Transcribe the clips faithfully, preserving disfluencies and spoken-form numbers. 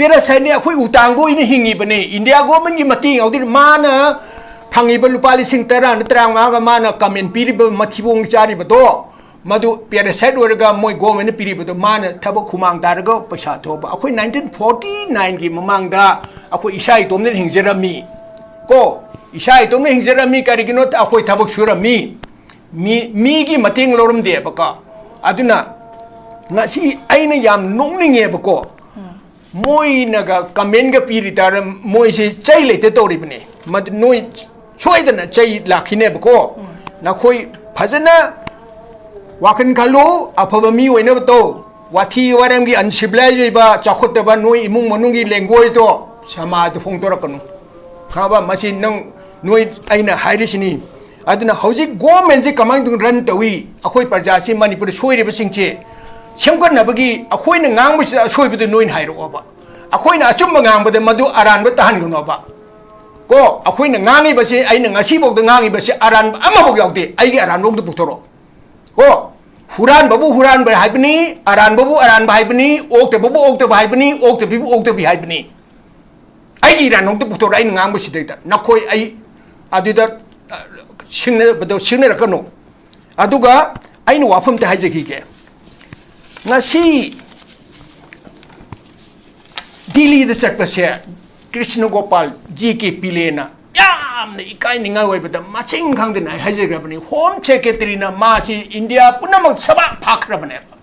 ꯄꯦꯔꯥꯁꯥꯏꯠꯅꯤ, ꯑꯩꯈꯣꯏ ꯎꯇꯥꯡꯕ ꯑꯣꯏꯅ ꯍꯤꯡꯉꯤꯕꯅꯤ꯫ ꯏꯟꯗꯤꯌꯥ ꯒꯣꯔꯃꯦꯟꯒꯤ ꯃꯇꯦꯡ ꯌꯥꯎꯗꯅ ꯃꯥꯅ ꯐꯪꯉꯤꯕ ꯂꯨꯄꯥ ꯂꯤꯁꯤꯡ ꯇꯔꯥꯅ ꯇꯔꯥꯃꯉꯥꯒ ꯃꯥꯅ ꯀꯃꯦꯟ ꯄꯤꯔꯤꯕ ꯃꯊꯤꯕꯣꯡ ꯆꯥꯔꯤꯕꯗꯣ, ꯃꯗꯨ ꯄꯦꯔꯥꯁꯥꯏꯠ ꯑꯣꯏꯔꯒ ꯃꯣꯏ ꯒꯣꯔꯃꯦꯟꯅ ꯄꯤꯔꯤꯕꯗꯣ ꯃꯥꯅ ꯊꯕꯛ ꯍꯨꯃꯥꯡ ꯇꯥꯔꯒ ꯄꯩꯁꯥ ꯊꯣꯛꯄ꯫ ꯑꯩꯈꯣꯏ ꯅꯥꯏꯟꯇꯤꯟ ꯐꯣꯔꯇꯤ ꯅꯥꯏꯟꯒꯤ ꯃꯃꯥꯡꯗ ꯑꯩꯈꯣꯏ ꯏꯁꯥ ꯏꯇꯣꯝꯗꯅ ꯍꯤꯡꯖꯔꯝꯃꯤ꯫ ꯀꯣ, ꯏꯁꯥ ꯏꯇꯣꯝꯅ ꯍꯤꯡꯖꯔꯝꯃꯤ꯫ ꯀꯔꯤꯒꯤꯅꯣ? ꯑꯩꯈꯣꯏ ꯊꯕꯛ ꯁꯨꯔꯝꯃꯤ꯫ ꯃꯤ, ꯃꯤꯒꯤ ꯃꯇꯦꯡ ꯂꯧꯔꯝꯗꯦꯕꯀꯣ꯫ ꯑꯗꯨꯅ ꯉꯁꯤ ꯑꯩꯅ ꯌꯥꯝ ꯅꯣꯛꯅꯤꯡꯉꯦꯕꯀꯣ꯫ ꯃꯣꯏꯅꯒ ꯀꯃꯦꯟꯒ ꯄꯤꯔꯤ ꯇꯥꯔ ꯃꯣꯏꯁꯦ ꯆꯩ ꯂꯩꯇ ꯇꯧꯔꯤꯕꯅꯦ꯫ ꯃꯗꯨ ꯅꯣꯏ ꯁꯣꯏꯗꯅ ꯆꯩ ꯂꯥꯛꯈꯤꯅꯦꯕꯀꯣ꯫ ꯅꯈꯣꯏ ꯐꯖꯅ ꯋꯥꯈꯜ ꯈꯜꯂꯨ, ꯑꯐꯕ ꯃꯤ ꯑꯣꯏꯅꯕ ꯇꯧ꯫ ꯋꯥꯊꯤ ꯋꯥꯔꯦꯝꯒꯤ, ꯑꯟꯁꯤꯚꯤꯂꯥꯏꯖ ꯑꯣꯏꯕ, ꯆꯥꯎꯈꯠꯇꯕ ꯅꯣꯏ ꯏꯃꯨꯡ ꯃꯅꯨꯡꯒꯤ ꯂꯦꯡꯒꯣꯏꯗꯣ ꯁꯃꯥꯖꯗ ꯐꯣꯡꯗꯣꯔꯛꯀꯅꯨ꯫ ꯈꯪꯉꯕ? ꯃꯁꯤ ꯅꯪ, ꯅꯣꯏ, ꯑꯩꯅ ꯍꯥꯏꯔꯤꯁꯤꯅꯤ꯫ ꯑꯗꯨꯅ ꯍꯧꯖꯤꯛ ꯒꯣꯔꯃꯦꯟꯁꯤ ꯀꯃꯥꯏꯅ ꯇꯧꯅ ꯔꯟ ꯇꯧꯏ? ꯑꯩꯈꯣꯏ ꯄ꯭ꯔꯖꯥꯁꯤ, ꯃꯅꯤꯄꯨꯔꯗ ꯁꯣꯏꯔꯤꯕꯁꯤꯡꯁꯦ ꯁꯦꯝꯒꯠꯅꯕꯒꯤ ꯑꯩꯈꯣꯏꯅ ꯉꯥꯡꯕꯁꯤꯗ ꯑꯁꯣꯏꯕꯗꯨ ꯅꯣꯏꯅ ꯍꯥꯏꯔꯛꯑꯣꯕ꯫ ꯑꯩꯈꯣꯏꯅ ꯑꯆꯨꯝꯕ ꯉꯥꯡꯕꯗ ꯃꯗꯨ ꯑꯔꯥꯟꯕ ꯇꯥꯍꯟꯒꯅꯣꯕ꯫ ꯀꯣ, ꯑꯩꯈꯣꯏꯅ ꯉꯥꯡꯉꯤꯕꯁꯤ, ꯑꯩꯅ ꯉꯁꯤꯐꯥꯎꯗ ꯉꯥꯡꯉꯤꯕꯁꯤ ꯑꯔꯥꯟꯕ ꯑꯃꯐꯥꯎ ꯌꯥꯎꯗꯦ꯫ ꯑꯩꯒꯤ ꯑꯔꯥꯟꯕ ꯑꯝꯇ ꯄꯨꯊꯣꯔꯛꯑꯣ꯫ ꯀꯣ, ꯍꯨꯔꯥꯟꯕꯕꯨ ꯍꯨꯔꯥꯟꯕ ꯍꯥꯏꯕꯅꯤ, ꯑꯔꯥꯟꯕꯕꯨ ꯑꯔꯥꯟꯕ ꯍꯥꯏꯕꯅꯤ, ꯑꯣꯛꯇꯕꯕꯨ ꯑꯣꯛꯇꯕ ꯍꯥꯏꯕꯅꯤ, ꯑꯣꯛꯇꯕꯤꯕꯨ ꯑꯣꯛꯇꯕꯤ ꯍꯥꯏꯕꯅꯤ꯫ ꯑꯩꯒꯤ ꯏꯔꯥꯟ ꯅꯣꯛꯇ ꯄꯨꯊꯣꯔꯛꯑꯣ, ꯑꯩꯅ ꯉꯥꯡꯕꯁꯤꯗꯩꯗ ꯅꯈꯣꯏ ꯑꯩ ꯑꯗꯨꯗ, ꯑ, ꯁꯤꯡꯅꯕꯗꯣ ꯁꯤꯡꯅꯔꯛꯀꯅꯨ꯫ ꯑꯗꯨꯒ ꯑꯩꯅ ꯋꯥꯐꯝꯇ ꯍꯥꯏꯖꯈꯤꯒꯦ꯫ ꯉꯁꯤ ꯗꯤꯜꯂꯤꯗ ꯆꯠꯄꯁꯦ ꯀ꯭ꯔꯤꯁꯅ ꯒꯣꯄꯥꯜ, ꯖꯤ ꯀꯦ ꯄꯤꯂꯦꯅ ꯌꯥꯝꯅ ꯏꯀꯥꯏꯅꯤꯡꯉꯥꯏ ꯑꯣꯏꯕꯗ ꯃꯁꯤꯡ ꯈꯪꯗꯅ ꯑꯩ ꯍꯥꯏꯖꯈ꯭ꯔꯕꯅꯤ꯫ ꯍꯣꯝ ꯁꯦꯀ꯭ꯔꯦꯇꯔꯤꯅ ꯃꯥꯁꯤ ꯏꯟꯗꯤꯌꯥ ꯄꯨꯝꯅꯃꯛ ꯁꯕꯥꯛ ꯐꯥꯈ꯭ꯔꯕꯅꯦꯕ꯫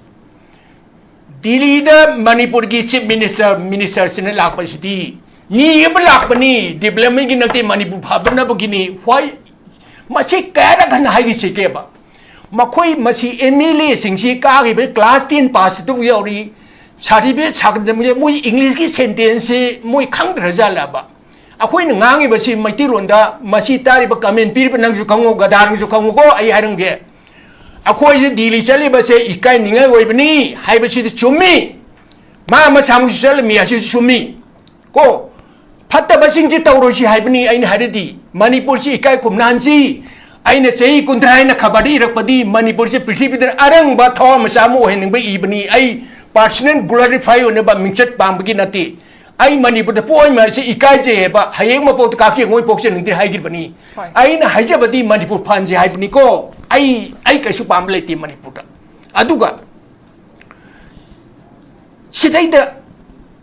ꯗꯤꯜꯂꯤꯗ ꯃꯅꯤꯄꯨꯔꯒꯤ ꯆꯤꯐ ꯃꯤꯅꯤꯁꯇꯔ, ꯃꯤꯅꯤꯁꯇꯔꯁꯤꯅ ꯂꯥꯛꯄꯁꯤꯗꯤ ꯃꯤ ꯑꯃ ꯂꯥꯛꯄꯅꯤ, ꯗꯤꯕ꯭ꯂꯞꯃꯦꯟꯒꯤ ꯅꯠꯇꯦ, ꯃꯅꯤꯄꯨꯔ ꯐꯕꯅꯕꯒꯤꯅꯤ꯫ ꯍꯣꯏ, ꯃꯁꯤ ꯀꯌꯥꯔꯛ ꯍꯟꯅ ꯍꯥꯏꯈꯤꯁꯤꯒꯦꯕ? ꯃꯈꯣꯏ ꯃꯁꯤ ꯑꯦꯝ ꯑꯦꯜ ꯑꯦꯁꯤꯡꯁꯤ ꯀꯥꯈꯤꯕ ꯀ꯭ꯂꯥꯁ ꯇꯦꯟ ꯄꯥꯁꯇꯕꯨ ꯌꯥꯎꯔꯤ, ꯁꯥꯔꯇꯤꯐꯤꯀꯦꯠ ꯁꯥꯒꯠꯅꯕ ꯃꯣꯏ ꯏꯪꯂꯤꯁꯀꯤ ꯁꯦꯟꯇꯦꯟꯁꯁꯤ ꯃꯣꯏ ꯈꯪꯗ꯭ꯔꯖꯥꯠꯂꯕ? ꯑꯩꯈꯣꯏꯅ ꯉꯥꯡꯉꯤꯕꯁꯤ ꯃꯩꯇꯩꯂꯣꯟꯗ, ꯃꯁꯤ ꯇꯥꯔꯤꯕ ꯀꯃꯦꯟ ꯄꯤꯔꯤꯕ ꯅꯪꯁꯨ ꯈꯪꯉꯨ, ꯒꯗꯥ ꯅꯪꯁꯨ ꯈꯪꯉꯨꯀꯣ, ꯑꯩ ꯍꯥꯏꯔꯝꯒꯦ꯫ ꯑꯩꯈꯣꯏꯁꯦ ꯗꯤꯜꯂꯤ ꯆꯠꯂꯤꯕꯁꯦ ꯏꯀꯥꯏꯅꯤꯡꯉꯥꯏ ꯑꯣꯏꯕꯅꯤ ꯍꯥꯏꯕꯁꯤꯗꯤ ꯆꯨꯝꯃꯤ꯫ ꯃꯥ ꯃꯁꯥꯃꯛꯁꯨ ꯆꯠꯂꯝꯃꯤ ꯍꯥꯏꯁꯤꯁꯨ ꯆꯨꯝꯃꯤ꯫ ꯀꯣ, ꯐꯠꯇꯕꯁꯤꯡꯁꯤ ꯇꯧꯔꯣꯏꯁꯤ ꯍꯥꯏꯕꯅꯤ ꯑꯩꯅ ꯍꯥꯏꯔꯗꯤ꯫ ꯃꯅꯤꯄꯨꯔꯁꯤ ꯏꯀꯥꯏ ꯈꯨꯝꯅꯍꯟꯁꯤ꯫ ꯑꯩꯅ ꯆꯍꯤ ꯀꯨꯟꯊ꯭ꯔꯥ ꯍꯥꯏꯅ ꯈꯕꯔꯗ ꯏꯔꯛꯄꯗꯤ ꯃꯅꯤꯄꯨꯔꯁꯤ ꯄ꯭ꯔꯤꯊꯤꯕꯤꯗ ꯑꯔꯪꯕ ꯊꯋꯥ ꯃꯆꯥ ꯑꯃ ꯑꯣꯏꯍꯟꯅꯤꯡꯕ ꯏꯕꯅꯤ꯫ ꯑꯩ personal glorify ꯑꯣꯏꯅꯕ ꯃꯤꯡꯆꯠ ꯄꯥꯝꯕꯒꯤ ꯅꯠꯇꯦ꯫ ꯑꯩ ꯃꯅꯤꯄꯨꯔꯗ ꯄꯣꯛꯏ ꯃꯌꯥꯝꯁꯦ ꯏꯀꯥꯏꯖꯩꯌꯦꯕ, ꯍꯌꯦꯡ ꯃꯄꯣꯛꯇ ꯀꯥꯛꯆꯦꯡ ꯑꯣꯏ ꯄꯣꯛꯆꯅꯤꯡꯗꯦ ꯍꯥꯏꯈꯤꯕꯅꯤ꯫ ꯍꯣꯏ꯫ ꯑꯩꯅ ꯍꯥꯏꯖꯕꯗꯤ ꯃꯅꯤꯄꯨꯔ ꯐꯍꯟꯁꯦ ꯍꯥꯏꯕꯅꯤꯀꯣ꯫ ꯑꯩ ꯑꯩ ꯀꯩꯁꯨ ꯄꯥꯝꯕ ꯂꯩꯇꯦ ꯃꯅꯤꯄꯨꯔꯗ꯫ ꯑꯗꯨꯒ ꯁꯤꯗꯩꯗ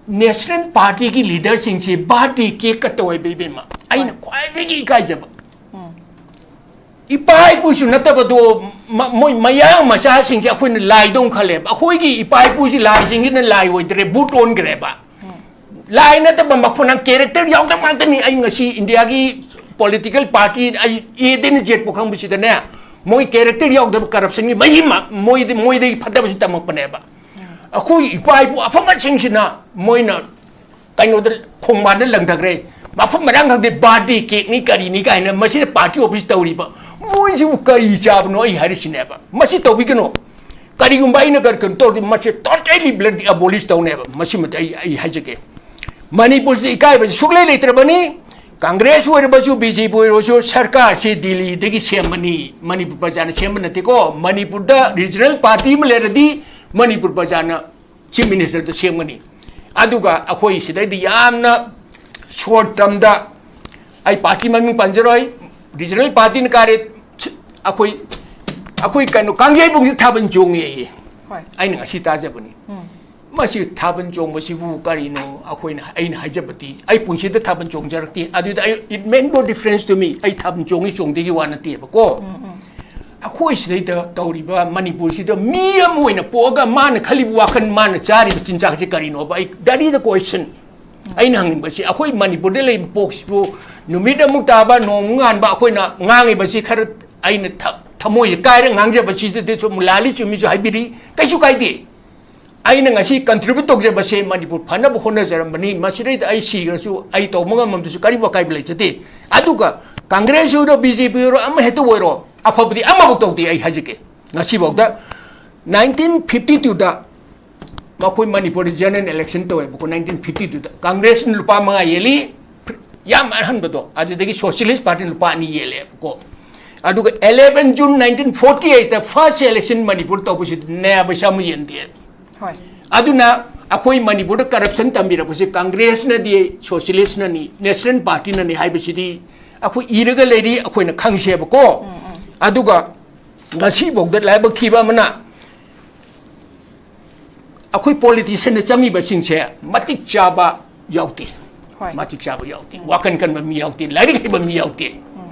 ꯅꯦꯁꯅꯦꯜ ꯄꯥꯔꯇꯤꯒꯤ ꯂꯤꯗꯔꯁꯤꯡꯁꯤ ꯕꯥꯔꯗꯦ ꯀꯦꯛꯀ ꯇꯧꯋꯦꯕ ꯏꯕꯦꯝꯃ꯫ ꯑꯩꯅ ꯈ꯭ꯋꯥꯏꯗꯒꯤ ꯏꯀꯥꯏꯖꯕ, ꯏꯄꯥ ꯏꯄꯨꯁꯨ ꯅꯠꯇꯕꯗꯣ, ꯃ- ꯃꯣꯏ ꯃꯌꯥꯡ ꯃꯆꯥꯁꯤꯡꯁꯦ ꯑꯩꯈꯣꯏꯅ ꯂꯥꯏꯗꯧ ꯈꯜꯂꯦꯕ꯫ ꯑꯩꯈꯣꯏꯒꯤ ꯏꯄꯥ ꯏꯄꯨꯁꯤ ꯂꯥꯏꯁꯤꯡꯁꯤꯅ ꯂꯥꯏ ꯑꯣꯏꯗ꯭ꯔꯦ, ꯕꯨꯠ ꯑꯣꯟꯈ꯭ꯔꯦꯕ꯫ ꯂꯥꯏ ꯅꯠꯇꯕ ꯃꯈꯣꯟ ꯅꯪ ꯀꯦꯔꯦꯛꯇꯔ ꯌꯥꯎꯗꯕ ꯉꯥꯛꯇꯅꯤ꯫ ꯑꯩ ꯉꯁꯤ ꯏꯟꯗꯤꯌꯥꯒꯤ ꯄꯣꯂꯤꯇꯤꯀꯦꯜ ꯄꯥꯔꯇꯤ ꯑꯩ ꯑꯦꯗꯩꯅ ꯖꯦꯠꯄꯨ ꯈꯪꯕꯁꯤꯗꯅꯦ, ꯃꯣꯏ ꯀꯦꯔꯦꯛꯇꯔ ꯌꯥꯎꯗꯕ ꯀꯔꯞꯁꯟꯒꯤ ꯃꯍꯤꯃ ꯃꯣꯏꯗꯤ ꯃꯣꯏꯗꯒꯤ ꯐꯠꯇꯕꯁꯤ ꯇꯝꯃꯛꯄꯅꯦꯕ꯫ ꯑꯩꯈꯣꯏ ꯏꯄꯥ ꯏꯄꯨ ꯑꯐꯕꯁꯤꯡꯁꯤꯅ ꯃꯣꯏꯅ ꯀꯩꯅꯣꯗ ꯈꯣꯡꯕꯥꯟꯗ ꯂꯪꯊꯈ꯭ꯔꯦ꯫ ꯃꯐꯝ ꯃꯔꯥꯡ ꯈꯪꯗꯦ, ꯕꯥꯔꯗꯦ ꯀꯦꯛꯅꯤ ꯀꯔꯤꯅꯤ ꯀꯥꯏꯅ ꯃꯁꯤꯗ ꯄꯥꯔꯇꯤ ꯑꯣꯐꯤꯁ ꯇꯧꯔꯤꯕ ꯃꯣꯏꯁꯤꯕꯨ ꯀꯔꯤ ꯆꯥꯕꯅꯣ ꯑꯩ ꯍꯥꯏꯔꯤꯁꯤꯅꯦꯕ꯫ ꯃꯁꯤ ꯇꯧꯕꯤꯒꯅꯨ꯫ ꯀꯔꯤꯒꯨꯝꯕ ꯑꯩꯅ ꯀꯔꯤ ꯀꯩꯅꯣ ꯇꯧꯔꯗꯤ ꯃꯁꯤ ꯇꯣꯇꯦꯂꯤ ꯕ꯭ꯂꯗꯤ ꯑꯕꯣꯂꯤꯁ ꯇꯧꯅꯦꯕ꯫ ꯃꯁꯤꯃꯗꯤ ꯑꯩ ꯑꯩ ꯍꯥꯏꯖꯒꯦ, ꯃꯅꯤꯄꯨꯔꯁꯤꯗ ꯏꯀꯥꯏꯕꯁꯤ ꯁꯨꯛꯂꯩ ꯂꯩꯇ꯭ꯔꯕꯅꯤ꯫ ꯀꯪꯒ꯭ꯔꯦꯁ ꯑꯣꯏꯔꯕꯁꯨ, ꯕꯤ ꯖꯦ ꯄꯤ ꯑꯣꯏꯔꯕꯁꯨ, ꯁꯔꯀꯥꯔꯁꯤ ꯗꯤꯜꯂꯤꯗꯒꯤ ꯁꯦꯝꯕꯅꯤ, ꯃꯅꯤꯄꯨꯔ ꯄ꯭ꯔꯖꯥꯅ ꯁꯦꯝꯕ ꯅꯠꯇꯦꯀꯣ꯫ ꯃꯅꯤꯄꯨꯔꯗ ꯔꯤꯖꯅꯦꯜ ꯄꯥꯔꯇꯤ ꯑꯃ ꯂꯩꯔꯗꯤ ꯃꯅꯤꯄꯨꯔ ꯄ꯭ꯔꯖꯥꯅ ꯆꯤꯐ ꯃꯤꯅꯤꯁꯇꯔꯗꯨ ꯁꯦꯝꯒꯅꯤ꯫ ꯑꯗꯨꯒ ꯑꯩꯈꯣꯏ ꯁꯤꯗꯩꯗ ꯌꯥꯝꯅ ꯁꯣꯔꯠ ꯇꯔꯝꯗ, ꯑꯩ ꯄꯥꯔꯇꯤ ꯃꯃꯤꯡ ꯄꯟꯖꯔꯣꯏ, ꯔꯤꯖꯅꯦꯜ ꯄꯥꯔꯇꯤꯅ ꯀꯥꯔꯦ, ꯑꯩꯈꯣꯏ ꯑꯩꯈꯣꯏ ꯀꯩꯅꯣ ꯀꯥꯡꯖꯩꯕꯨꯡꯁꯤ ꯊꯥꯕꯜ ꯆꯣꯡꯉꯦꯌꯦ꯫ ꯍꯣꯏ꯫ ꯑꯩꯅ ꯉꯁꯤ ꯇꯥꯖꯕꯅꯤ꯫ ꯃꯁꯤ ꯊꯥꯕꯜ ꯆꯣꯡꯕꯁꯤꯕꯨ ꯀꯔꯤꯅꯣ? ꯑꯩꯈꯣꯏꯅ ꯑꯩꯅ ꯍꯥꯏꯖꯕꯗꯤ ꯑꯩ ꯄꯨꯟꯁꯤꯗ ꯊꯥꯕꯜ ꯆꯣꯡꯖꯔꯛꯇꯦ꯫ ꯑꯗꯨꯗ ꯑꯩ, it make no difference to me, ꯑꯩ ꯊꯥꯕꯜ ꯆꯣꯡꯉꯤ ꯆꯣꯡꯗꯦꯒꯤ ꯋꯥ ꯅꯠꯇꯦꯕꯀꯣ꯫ ꯑꯩꯈꯣꯏ ꯁꯤꯗꯩꯗ ꯇꯧꯔꯤꯕ ꯃꯅꯤꯄꯨꯔꯁꯤꯗ ꯃꯤ ꯑꯃ ꯑꯣꯏꯅ ꯄꯣꯛꯑꯒ ꯃꯥꯅ ꯈꯜꯂꯤꯕ ꯋꯥꯈꯜ, ꯃꯥꯅ ꯆꯥꯔꯤꯕ ꯆꯤꯟꯖꯥꯛꯁꯤ ꯀꯔꯤꯅꯣꯕ? ꯑꯩ, that is the question꯫ ꯑꯩꯅ ꯍꯪꯅꯤꯡꯕꯁꯤ, ꯑꯩꯈꯣꯏ ꯃꯅꯤꯄꯨꯔꯗ ꯂꯩꯕ ꯄꯣꯛꯁꯤꯕꯨ ꯅꯨꯃꯤꯠ ꯑꯃꯨꯛ ꯇꯥꯕ, ꯅꯣꯡ ꯑꯃꯨꯛ ꯉꯥꯟꯕ, ꯑꯩꯈꯣꯏꯅ ꯉꯥꯡꯉꯤꯕꯁꯤ ꯈꯔ ꯑꯩꯅ ꯊ-, ꯊꯃꯣꯏꯁꯦ ꯀꯥꯏꯔ ꯉꯥꯡꯖꯕꯁꯤꯗꯁꯨ ꯑꯃꯨꯛ ꯂꯥꯜꯂꯤ ꯆꯨꯝꯃꯤꯁꯨ ꯍꯥꯏꯕꯤꯔꯤ, ꯀꯩꯁꯨ ꯀꯥꯏꯗꯦ꯫ ꯑꯩꯅ ꯉꯁꯤ ꯀꯟꯇ꯭ꯔꯤꯕ꯭ꯌꯨꯠ ꯇꯧꯖꯕꯁꯦ ꯃꯅꯤꯄꯨꯔ ꯐꯅꯕ ꯍꯣꯠꯅꯖꯔꯝꯕꯅꯤ꯫ ꯃꯁꯤꯗꯩꯗ ꯑꯩ ꯁꯤꯈ꯭ꯔꯁꯨ, ꯑꯩ ꯇꯧꯕ ꯉꯝꯃꯝꯗ꯭ꯔꯁꯨ ꯀꯔꯤꯝ ꯑꯀꯥꯏꯕ ꯂꯩꯖꯗꯦ꯫ ꯑꯗꯨꯒ ꯀꯪꯒ꯭ꯔꯦꯁ ꯑꯣꯏꯔꯣ, ꯕꯤ ꯖꯦ ꯄꯤ ꯑꯣꯏꯔꯣ, ꯑꯃ ꯍꯦꯛꯇ ꯑꯣꯏꯔꯣ, ꯑꯐꯕꯗꯤ ꯑꯃꯐꯥꯎ ꯇꯧꯗꯦ꯫ ꯑꯩ ꯍꯥꯏꯖꯒꯦ, ꯉꯁꯤꯐꯥꯎꯗ ꯅꯥꯏꯟꯇꯤꯟ ꯐꯤꯐꯇꯤ ꯇꯨꯗ ꯃꯈꯣꯏ ꯃꯅꯤꯄꯨꯔꯗ ꯖꯦꯅꯔꯦꯜ ꯏꯂꯦꯛꯁꯟ ꯇꯧꯋꯦꯕꯀꯣ, ꯅꯥꯏꯟꯇꯤꯟ ꯐꯤꯐꯇꯤ ꯇꯨꯗ꯫ ꯀꯪꯒ꯭ꯔꯦꯁꯅ ꯂꯨꯄꯥ ꯃꯉꯥ ꯌꯦꯜꯂꯤ, ꯌꯥꯝ ꯑꯍꯟꯕꯗꯣ, ꯑꯗꯨꯗꯒꯤ ꯁꯣꯁꯤꯌꯦꯂꯤꯁ ꯄꯥꯔꯇꯤꯅ ꯂꯨꯄꯥ ꯑꯅꯤ ꯌꯦꯜꯂꯦꯕꯀꯣ꯫ ꯑꯗꯨꯒ eleven June nineteen forty eight first election Manipur ꯇꯧꯕꯁꯤꯗ ꯅꯌꯥ ꯄꯩꯁꯥ ꯑꯃ ꯌꯦꯟꯗꯦ꯫ ꯍꯣꯏ꯫ ꯑꯗꯨꯅ ꯑꯩꯈꯣꯏ ꯃꯅꯤꯄꯨꯔꯗ ꯀꯔꯞꯁꯟ ꯇꯝꯕꯤꯔꯛꯄꯁꯦ ꯀꯪꯒ꯭ꯔꯦꯁꯅꯗꯤ, ꯁꯣꯁꯤꯌꯦꯂꯤꯁꯅꯅꯤ, ꯅꯦꯁꯅꯦꯜ ꯄꯥꯔꯇꯤꯅꯅꯤ ꯍꯥꯏꯕꯁꯤꯗꯤ ꯑꯩꯈꯣꯏ ꯏꯔꯒ ꯂꯩꯔꯤ, ꯑꯩꯈꯣꯏꯅ ꯈꯪꯁꯦꯕꯀꯣ꯫ ꯑꯗꯨꯒ ꯉꯁꯤꯐꯥꯎꯗ ꯂꯥꯏꯕꯛ ꯊꯤꯕ ꯑꯃꯅ ꯑꯩꯈꯣꯏ ꯄꯣꯂꯤꯇꯤꯁꯤꯌꯥꯟꯅ ꯆꯪꯉꯤꯕꯁꯤꯡꯁꯦ ꯃꯇꯤꯛ ꯆꯥꯕ ꯌꯥꯎꯗꯦ꯫ ꯍꯣꯏ꯫ ꯃꯇꯤꯛ ꯆꯥꯕ ꯌꯥꯎꯗꯦ, ꯋꯥꯈꯜ ꯀꯟꯕ ꯃꯤ ꯌꯥꯎꯗꯦ, ꯂꯥꯏꯔꯤꯛ ꯍꯩꯕ ꯃꯤ ꯌꯥꯎꯗꯦ꯫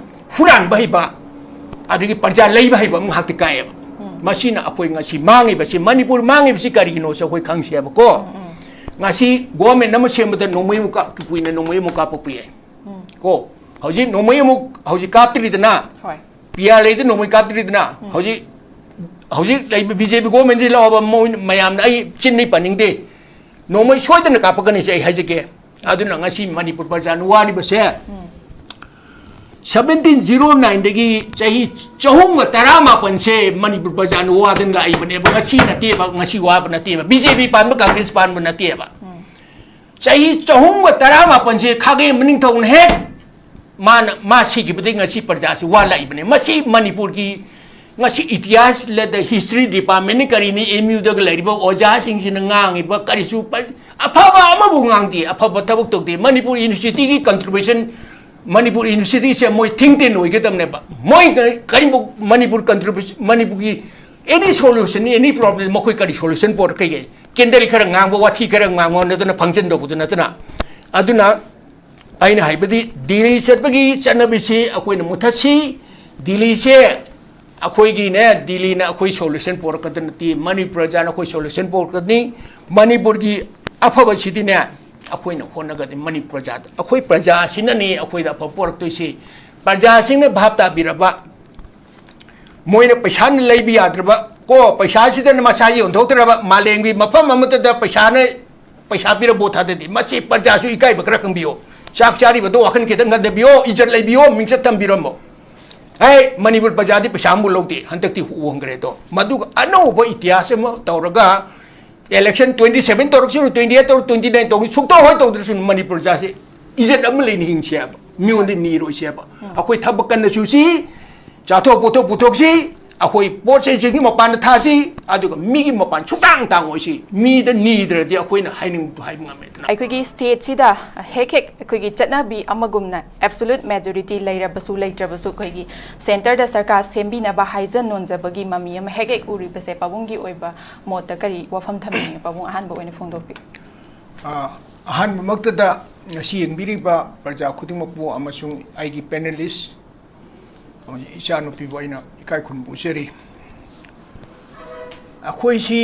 ꯍꯨꯔꯥꯟꯕ ꯍꯩꯕ, ꯑꯗꯒꯤ ꯄ꯭ꯔꯖꯥ ꯂꯩꯕ ꯍꯩꯕ ꯑꯃ ꯉꯥꯛꯇ ꯀꯥꯏꯑꯦꯕ꯫ ꯃꯁꯤꯅ ꯑꯩꯈꯣꯏ ꯉꯁꯤ ꯃꯥꯡꯉꯤꯕꯁꯤ, ꯃꯅꯤꯄꯨꯔ ꯃꯥꯡꯉꯤꯕꯁꯤ ꯀꯔꯤꯒꯤꯅꯣꯁꯦ ꯑꯩꯈꯣꯏ ꯈꯪꯁꯦꯕꯀꯣ꯫ ꯉꯁꯤ ꯒꯣꯔꯃꯦꯟ ꯑꯃ ꯁꯦꯝꯕꯗ ꯅꯣꯡꯃꯩ ꯑꯃꯨꯛ ꯀꯥꯞ-, ꯀꯨꯏꯅ ꯅꯣꯡꯃꯩ ꯑꯃꯨꯛ ꯀꯥꯞꯄꯛꯄ ꯌꯥꯏ꯫ ꯀꯣ, ꯍꯧꯖꯤꯛ ꯅꯣꯡꯃꯩ ꯑꯃꯨꯛ ꯍꯧꯖꯤꯛ ꯀꯥꯞꯇ꯭ꯔꯤꯗꯅ, ꯍꯣꯏ꯫ ꯄꯤ ꯑꯥꯔ ꯑꯦꯗ ꯅꯣꯡꯃꯩ ꯀꯥꯞꯇ꯭ꯔꯤꯗꯅ, ꯍꯧꯖꯤꯛ, ꯍꯧꯖꯤꯛ ꯂꯩꯕ ꯕꯤ ꯖꯦ ꯄꯤ ꯒꯣꯔꯃꯦꯟꯁꯤ ꯂꯥꯛꯑꯣꯕ, ꯃꯣꯏ ꯃꯌꯥꯝꯅ ꯑꯩ ꯆꯤꯟꯅꯤ ꯄꯟꯅꯤꯡꯗꯦ, ꯅꯣꯡꯃꯩ ꯁꯣꯏꯗꯅ ꯀꯥꯞꯄꯛꯀꯅꯤꯁꯦ ꯑꯩ ꯍꯥꯏꯖꯒꯦ꯫ ꯑꯗꯨꯅ ꯉꯁꯤ ꯃꯅꯤꯄꯨꯔ ꯄ꯭ꯔꯖꯥꯅ ꯋꯥꯔꯤꯕꯁꯦ, ꯁꯕꯦꯟꯇꯤꯟ ꯖꯤꯔꯣ ꯅꯥꯏꯟꯗꯒꯤ ꯆꯍꯤ ꯆꯍꯨꯝꯒ ꯇꯔꯥꯃꯥꯄꯟꯁꯦ ꯃꯅꯤꯄꯨꯔ ꯄ꯭ꯔꯖꯥꯅ ꯋꯥꯗꯅ ꯂꯥꯛꯏꯕꯅꯦꯕ꯫ ꯉꯁꯤ ꯅꯠꯇꯦꯕ, ꯉꯁꯤ ꯋꯥꯕ ꯅꯠꯇꯦꯕ, ꯕꯤ ꯖꯦ ꯄꯤ ꯄꯥꯟꯕ, ꯀꯪꯒ꯭ꯔꯦꯁ ꯄꯥꯟꯕ ꯅꯠꯇꯦꯕ꯫ ꯆꯍꯤ ꯆꯍꯨꯝꯒ ꯇꯔꯥꯃꯥꯄꯟꯁꯦ ꯈꯥꯒꯦꯝꯕ ꯅꯤꯡꯊꯧꯅ ꯍꯦꯛ ꯃꯥꯅ, ꯃꯥ ꯁꯤꯈꯤꯕꯗꯒꯤ ꯉꯁꯤ ꯄ꯭ꯔꯖꯥꯁꯤ ꯋꯥ ꯂꯥꯛꯏꯕꯅꯦ꯫ ꯃꯁꯤ ꯃꯅꯤꯄꯨꯔꯒꯤ ꯉꯁꯤ ꯏꯇꯤꯍꯥꯁ ꯂꯩꯇ, ꯍꯤꯁꯇ꯭ꯔꯤ ꯗꯤꯄꯥꯔꯠꯃꯦꯟꯅꯤ ꯀꯔꯤꯅꯤ, ꯑꯦꯝ ꯌꯨꯗꯒ ꯂꯩꯔꯤꯕ ꯑꯣꯖꯥꯁꯤꯡꯁꯤꯅ ꯉꯥꯡꯉꯤꯕ ꯀꯔꯤꯁꯨ ꯄ-, ꯑꯐꯕ ꯑꯃꯕꯨ ꯉꯥꯡꯗꯦ, ꯑꯐꯕ ꯊꯕꯛ ꯇꯧꯗꯦ꯫ ꯃꯅꯤꯄꯨꯔ ꯌꯨꯅꯤꯚꯔꯁꯤꯇꯤꯒꯤ ꯀꯟꯇ꯭ꯔꯤꯕ꯭ꯌꯨꯁꯟ, ꯃꯅꯤꯄꯨꯔ ꯌꯨꯅꯤꯚꯔꯁꯤꯇꯤꯁꯦ ꯃꯣꯏ ꯊꯤꯡ ꯇꯦꯟ ꯑꯣꯏꯒꯗꯕꯅꯦꯕ꯫ ꯃꯣꯏ ꯀꯔꯤꯕꯨ ꯃꯅꯤꯄꯨꯔ ꯀꯟꯇ꯭ꯔꯤꯕ꯭ꯌꯨꯁꯟ, ꯃꯅꯤꯄꯨꯔꯒꯤ ꯑꯦꯅꯤ ꯁꯣꯂꯨꯁꯟ, ꯑꯦꯅꯤ ꯄ꯭ꯔꯣꯕ꯭ꯂꯦꯝ ꯃꯈꯣꯏ ꯀꯔꯤ ꯁꯣꯂꯨꯁꯟ ꯄꯣꯔꯛꯀꯦ? ꯀꯦꯟꯗꯜ ꯈꯔ ꯉꯥꯡꯕ, ꯋꯥꯊꯤ ꯈꯔ ꯉꯥꯡꯕ ꯅꯠꯇꯅ, ꯐꯪꯁꯟ ꯇꯧꯕꯗꯨ ꯅꯠꯇꯅ꯫ ꯑꯗꯨꯅ ꯑꯩꯅ ꯍꯥꯏꯕꯗꯤ ꯗꯤꯜꯂꯤ ꯆꯠꯄꯒꯤ ꯆꯠꯅꯕꯤꯁꯤ ꯑꯩꯈꯣꯏꯅ ꯃꯨꯊꯠꯁꯤ꯫ ꯗꯤꯜꯂꯤꯁꯦ ꯑꯩꯈꯣꯏꯒꯤꯅꯦ, ꯗꯤꯜꯂꯤꯅ ꯑꯩꯈꯣꯏ ꯁꯣꯂꯨꯁꯟ ꯄꯣꯔꯛꯀꯗ ꯅꯠꯇꯦ, ꯃꯅꯤꯄꯨꯔ ꯄ꯭ꯔꯖꯥꯅ ꯑꯩꯈꯣꯏ ꯁꯣꯂꯨꯁꯟ ꯄꯣꯔꯛꯀꯅꯤ꯫ ꯃꯅꯤꯄꯨꯔꯒꯤ ꯑꯐꯕꯁꯤꯗꯤꯅꯦ ꯑꯩꯈꯣꯏꯅ ꯍꯣꯠꯅꯒꯗꯕꯅꯤ꯫ ꯃꯅꯤꯄꯨꯔ ꯄ꯭ꯔꯖꯥꯗ, ꯑꯩꯈꯣꯏ ꯄ꯭ꯔꯖꯥꯁꯤꯅꯅꯦ ꯑꯩꯈꯣꯏꯗ ꯑꯐꯕ ꯄꯣꯔꯛꯇꯣꯏꯁꯤ꯫ ꯄ꯭ꯔꯖꯥꯁꯤꯡꯅ ꯚꯥꯞ ꯇꯥꯕꯤꯔꯕ, ꯃꯣꯏꯅ ꯄꯩꯁꯥꯅ ꯂꯩꯕ ꯌꯥꯗ꯭ꯔꯕ ꯀꯣ, ꯄꯩꯁꯥꯁꯤꯗꯅ ꯃꯁꯥ ꯌꯣꯟꯊꯣꯛꯇ꯭ꯔꯕ, ꯃꯥꯂꯦꯝꯒꯤ ꯃꯐꯝ ꯑꯃꯠꯇꯗ ꯄꯩꯁꯥꯅ, ꯄꯩꯁꯥ ꯄꯤꯔ ꯚꯣꯠ ꯊꯥꯗꯗꯦ꯫ ꯃꯁꯤ ꯄ꯭ꯔꯖꯥꯁꯨ ꯏꯀꯥꯏꯕ ꯈꯔ ꯈꯪꯕꯤꯌꯣ꯫ ꯆꯥꯛ ꯆꯥꯔꯤꯕꯗꯣ ꯋꯥꯈꯜ ꯈꯤꯇꯪ ꯈꯟꯊꯕꯤꯌꯣ, ꯏꯖꯠ ꯂꯩꯕꯤꯌꯣ, ꯃꯤꯡꯆꯠ ꯊꯝꯕꯤꯔꯝꯃꯣ꯫ ꯍꯦ, ꯃꯅꯤꯄꯨꯔ ꯄ꯭ꯔꯖꯥꯗꯤ ꯄꯩꯁꯥ ꯑꯃꯨꯛ ꯂꯧꯗꯦ, ꯍꯟꯗꯛꯇꯤ ꯍꯣꯡꯈ꯭ꯔꯦ ꯑꯗꯣ꯫ ꯃꯗꯨꯒ ꯑꯅꯧꯕ ꯏꯇꯤꯍꯥꯁ ꯑꯃ ꯇꯧꯔꯒ election twenty seven ꯇꯧꯔꯛꯁꯅꯨ, twenty eight ꯇꯧꯔꯛ, twenty nine ꯇꯧꯔꯛ, ꯁꯨꯛꯇꯧ ꯍꯣꯏ ꯇꯧꯗ꯭ꯔꯁꯨ ꯃꯅꯤꯄꯨꯔ ꯄ꯭ꯔꯖꯥꯁꯦ ꯏꯖꯠ ꯑꯃ ꯂꯩꯅ ꯍꯤꯡꯁꯦ ꯍꯥꯏꯕ, ꯃꯤꯉꯣꯟꯗ ꯅꯤꯔꯣꯏꯁꯦ ꯍꯥꯏꯕ꯫ ꯑꯩꯈꯣꯏ ꯊꯕꯛ ꯀꯟꯅ ꯁꯨꯁꯤ, ꯆꯥꯊꯣꯛ ꯄꯣꯊꯣꯛ ꯄꯨꯊꯣꯛꯁꯤ, ꯑꯩꯈꯣꯏ ꯄꯣꯠ ꯆꯩꯁꯤꯡꯁꯤ ꯃꯄꯥꯟꯗ ꯊꯥꯁꯤ, ꯑꯗꯨꯒ ꯃꯤꯒꯤ ꯃꯄꯥꯟ ꯁꯨꯛꯇꯥꯡ ꯇꯥꯡꯉꯣꯏꯁꯤ, ꯃꯤꯗ ꯅꯤꯗ꯭ꯔꯗꯤ ꯑꯩꯈꯣꯏꯅ ꯍꯥꯏꯅꯤꯡꯕꯗꯨ ꯍꯥꯏꯕ ꯉꯝꯃꯦꯗꯅ꯫ ꯑꯩꯈꯣꯏꯒꯤ ꯁ꯭ꯇꯦꯠꯁꯤꯗ ꯍꯦꯛ ꯍꯦꯛ ꯑꯩꯈꯣꯏꯒꯤ ꯆꯠꯅꯕꯤ ꯑꯃꯒꯨꯝꯅ ꯑꯦꯕꯁꯣꯂꯨꯠ ꯃꯦꯖꯣꯔꯤꯇꯤ ꯂꯩꯔꯕꯁꯨ ꯂꯩꯇ꯭ꯔꯕꯁꯨ ꯑꯩꯈꯣꯏꯒꯤ ꯁꯦꯟꯇꯔꯗ ꯁꯔꯀꯥꯔ ꯁꯦꯝꯕꯤꯅꯕ ꯍꯥꯏꯖ ꯅꯣꯟꯖꯕꯒꯤ ꯃꯃꯤ ꯑꯃ ꯍꯦꯛ ꯍꯦꯛ ꯎꯔꯤꯕꯁꯦ ꯄꯥꯕꯨꯡꯒꯤ ꯑꯣꯏꯕ ꯃꯣꯠꯇ ꯀꯔꯤ ꯋꯥꯐꯝ ꯊꯝꯕꯤꯅꯤꯡꯉꯤ? ꯄꯥꯕꯨꯡ ꯑꯍꯥꯟꯕ ꯑꯣꯏꯅ ꯐꯣꯡꯗꯣꯛꯄꯤꯌꯨ꯫ ꯑ, ꯑꯍꯥꯟꯕꯃꯛꯇꯗ ꯉꯁꯤ ꯌꯦꯡꯕꯤꯔꯤꯕ ꯄ꯭ꯔꯖꯥ ꯈꯨꯗꯤꯡꯃꯛꯄꯨ ꯑꯃꯁꯨꯡ ꯑꯩꯒꯤ ꯄꯦꯅꯦꯂꯤꯁ ꯏꯆꯥꯅꯨꯄꯤꯕꯨ ꯑꯩꯅ ꯏꯀꯥꯏ ꯈꯨꯝꯅꯕ ꯎꯠꯆꯔꯤ꯫ ꯑꯩꯈꯣꯏꯁꯤ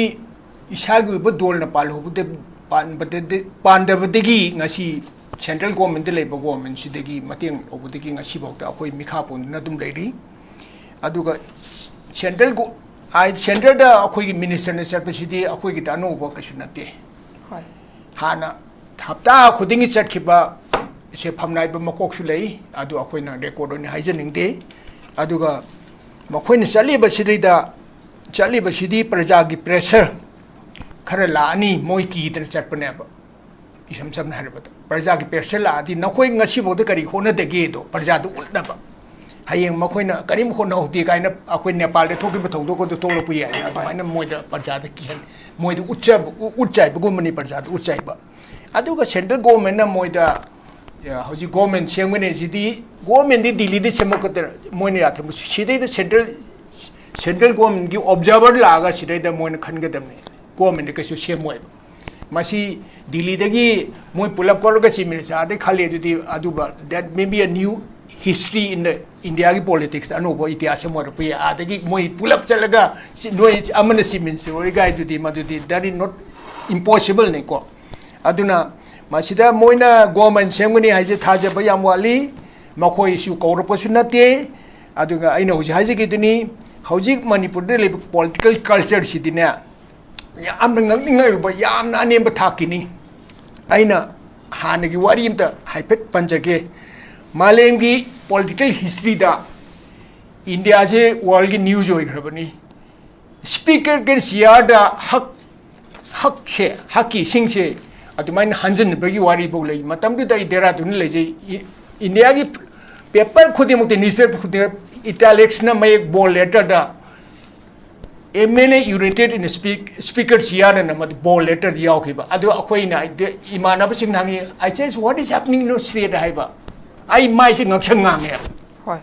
ꯏꯁꯥꯒꯤ ꯑꯣꯏꯕ ꯗꯣꯜꯅ ꯄꯥꯜꯍꯧꯕꯗ-, ꯄꯥꯟꯕꯗꯗꯤ-, ꯄꯥꯟꯗꯕꯗꯒꯤ ꯉꯁꯤ ꯁꯦꯟꯇ꯭ꯔꯦꯜ ꯒꯣꯔꯃꯦꯟꯗ ꯂꯩꯕ ꯒꯣꯔꯃꯦꯟꯁꯤꯗꯒꯤ ꯃꯇꯦꯡ ꯂꯧꯕꯗꯒꯤ ꯉꯁꯤꯐꯥꯎꯗ ꯑꯩꯈꯣꯏ ꯃꯤꯈꯥ ꯄꯣꯟꯗꯨꯅ ꯑꯗꯨꯝ ꯂꯩꯔꯤ꯫ ꯑꯗꯨꯒ ꯁꯦꯟꯇ꯭ꯔꯦꯜ ꯒꯣ-, ꯍꯥꯏ-, ꯁꯦꯟꯇ꯭ꯔꯦꯜꯗ ꯑꯩꯈꯣꯏꯒꯤ ꯃꯤꯅꯤꯁꯇꯔꯅ ꯆꯠꯄꯁꯤꯗꯤ ꯑꯩꯈꯣꯏꯒꯤꯗ ꯑꯅꯧꯕ ꯀꯩꯁꯨ ꯅꯠꯇꯦ꯫ ꯍꯣꯏ꯫ ꯍꯥꯟꯅ ꯍꯞꯇꯥ ꯈꯨꯗꯤꯡꯒꯤ ꯆꯠꯈꯤꯕ ꯁꯦ ꯐꯝꯅꯥꯏꯕ ꯃꯀꯣꯛꯁꯨ ꯂꯩ, ꯑꯗꯨ ꯑꯩꯈꯣꯏꯅ ꯔꯦꯀꯣꯔꯗ ꯑꯣꯏꯅ ꯍꯥꯏꯖꯅꯤꯡꯗꯦ꯫ ꯑꯗꯨꯒ ꯃꯈꯣꯏꯅ ꯆꯠꯂꯤꯕꯁꯤꯗꯩꯗ, ꯆꯠꯂꯤꯕꯁꯤꯗꯤ ꯄ꯭ꯔꯖꯥꯒꯤ ꯄ꯭ꯔꯦꯁꯔ ꯈꯔ ꯂꯥꯛꯑꯅꯤ, ꯃꯣꯏ ꯀꯤꯗꯅ ꯆꯠꯄꯅꯦꯕ꯫ ꯏꯁꯝ ꯁꯝꯅ ꯍꯥꯏꯔꯕꯗ, ꯄ꯭ꯔꯖꯥꯒꯤ ꯄ꯭ꯔꯦꯁꯔ ꯂꯥꯛꯑꯗꯤ ꯅꯈꯣꯏ ꯉꯁꯤꯐꯥꯎꯗ ꯀꯔꯤ ꯍꯣꯠꯅꯗꯒꯦꯗꯣ ꯄ꯭ꯔꯖꯥꯗ ꯎꯠꯅꯕ꯫ ꯍꯌꯦꯡ ꯃꯈꯣꯏꯅ ꯀꯔꯤꯝ ꯍꯣꯠꯅꯍꯧꯗꯦ ꯀꯥꯏꯅ ꯑꯩꯈꯣꯏ ꯅꯦꯄꯥꯜꯗ ꯊꯣꯛꯈꯤꯕ ꯊꯧꯗꯣꯛ ꯑꯗꯨ ꯊꯣꯛꯂꯛꯄ ꯌꯥꯏ꯫ ꯑꯗꯨꯃꯥꯏꯅ ꯃꯣꯏꯗ ꯄ꯭ꯔꯖꯥꯗ ꯀꯤꯍꯟ-, ꯃꯣꯏꯗ ꯎꯠꯆꯕ-, ꯎ-, ꯎꯠ ꯆꯥꯏꯕꯒꯨꯝꯕꯅꯤ, ꯄ꯭ꯔꯖꯥꯗ ꯎꯠ ꯆꯥꯏꯕ꯫ ꯑꯗꯨꯒ ꯁꯦꯟꯇ꯭ꯔꯦꯜ ꯒꯣꯔꯃꯦꯟꯅ ꯃꯣꯏꯗ, ꯑ, ꯍꯧꯖꯤꯛ ꯒꯣꯔꯃꯦꯟ ꯁꯦꯝꯒꯅꯤ ꯁꯤꯗꯤ, ꯒꯣꯔꯃꯦꯟꯗꯤ ꯗꯤꯜꯂꯤꯗ ꯁꯦꯝꯃꯛꯀꯗ꯭ꯔꯥ? ꯃꯣꯏꯅ ꯌꯥꯊꯪꯕ ꯁꯤꯗꯩꯗ ꯁꯦꯟꯇ꯭ꯔꯦꯜ, ꯁꯦꯟꯇ꯭ꯔꯦꯜ ꯒꯣꯔꯃꯦꯟꯒꯤ ꯑꯣꯕꯖꯥꯔꯚꯔ ꯂꯥꯛꯑꯒ ꯁꯤꯗꯩꯗ ꯃꯣꯏꯅ ꯈꯟꯒꯗꯕꯅꯤ꯫ ꯒꯣꯔꯃꯦꯟꯗ ꯀꯩꯁꯨ ꯁꯦꯝꯃꯣꯏꯕ꯫ ꯃꯁꯤ ꯗꯤꯜꯂꯤꯗꯒꯤ ꯃꯣꯏ ꯄꯨꯂꯞ ꯀꯧꯔꯒ ꯆꯤꯐ ꯃꯤꯅꯤꯁꯇꯔꯗꯩ ꯈꯜꯂꯦ ꯑꯗꯨꯗꯤ, ꯑꯗꯨꯕ, that may be a new history in the India ꯒꯤ politics, ꯑꯅꯧꯕ ꯏꯇꯤꯍꯥꯁ ꯑꯃ ꯑꯣꯏꯔꯛꯄ ꯌꯥꯏ꯫ ꯑꯗꯒꯤ ꯃꯣꯏ ꯄꯨꯂꯞ ꯆꯠꯂꯒ ꯁꯤ-, ꯅꯣꯏ ꯑꯃꯅ ꯆꯤꯐ ꯃꯤꯅꯤꯁꯇꯔ ꯑꯣꯏ ꯀꯥꯏꯗꯨꯗꯤ, ꯃꯗꯨꯗꯤ that is not impossible ꯅꯤꯀꯣ꯫ ꯑꯗꯨꯅ ꯃꯁꯤꯗ ꯃꯣꯏꯅ ꯒꯣꯔꯃꯦꯟ ꯁꯦꯝꯒꯅꯤ ꯍꯥꯏꯁꯦ ꯊꯥꯖꯕ ꯌꯥꯝ ꯋꯥꯠꯂꯤ꯫ ꯃꯈꯣꯏꯁꯨ ꯀꯧꯔꯛꯄꯁꯨ ꯅꯠꯇꯦ꯫ ꯑꯗꯨꯒ ꯑꯩꯅ ꯍꯧꯖꯤꯛ ꯍꯥꯏꯖꯈꯤꯗꯨꯅꯤ, ꯍꯧꯖꯤꯛ ꯃꯅꯤꯄꯨꯔꯗ ꯂꯩꯕ political culture ꯁꯤꯗꯤꯅꯦ, ꯌꯥꯝꯅ ꯉꯛꯅꯤꯡꯉꯥꯏ ꯑꯣꯏꯕ, ꯌꯥꯝꯅ ꯑꯅꯦꯝꯕ ꯊꯥꯛꯀꯤꯅꯤ꯫ ꯑꯩꯅ ꯍꯥꯟꯅꯒꯤ ꯋꯥꯔꯤ ꯑꯝꯇ ꯍꯥꯏꯐꯦꯠ ꯄꯟꯖꯒꯦ꯫ ꯃꯥꯂꯦꯝꯒꯤ political history ꯗ ꯏꯟꯗꯤꯌꯥꯁꯦ world ꯒꯤ news ꯑꯣꯏꯈ꯭ꯔꯕꯅꯤ꯫ Speaker ꯒꯤ chair ꯗ ꯍꯛ, ꯍꯛꯁꯦ, ꯍꯛꯀꯤ ꯏꯁꯤꯡꯁꯦ ꯑꯗꯨꯃꯥꯏꯅ ꯍꯟꯖꯤꯟꯕꯒꯤ ꯋꯥꯔꯤꯐꯥꯎ ꯂꯩ꯫ ꯃꯇꯝꯗꯨꯗ ꯑꯩ ꯗꯦꯔꯥꯗꯨꯟꯗ ꯂꯩꯖꯩ꯫ ꯏ-, ꯏꯟꯗꯤꯌꯥꯒꯤ paper ꯈꯨꯗꯤꯡꯃꯛꯇ, newspaper ꯈꯨꯗꯤꯡꯃꯛ, italics ꯅ ꯃꯌꯦꯛ bold letter the M N A united in speak, speaker chair ꯑꯅ ꯃꯗꯨ bold letter ꯗ ꯌꯥꯎꯈꯤꯕ꯫ ꯑꯗꯨ ꯑꯩꯈꯣꯏꯅ ꯍꯥꯏꯗꯤ ꯏꯃꯥꯟꯅꯕꯁꯤꯡꯅ ꯍꯪꯉꯤ, "I says, what is happening in your state?" ꯍꯥꯏꯕ꯫ ꯑꯩ ꯃꯥꯏꯁꯦ ꯉꯛꯁꯪ ꯉꯥꯡꯉꯦꯕ꯫ ꯍꯣꯏ꯫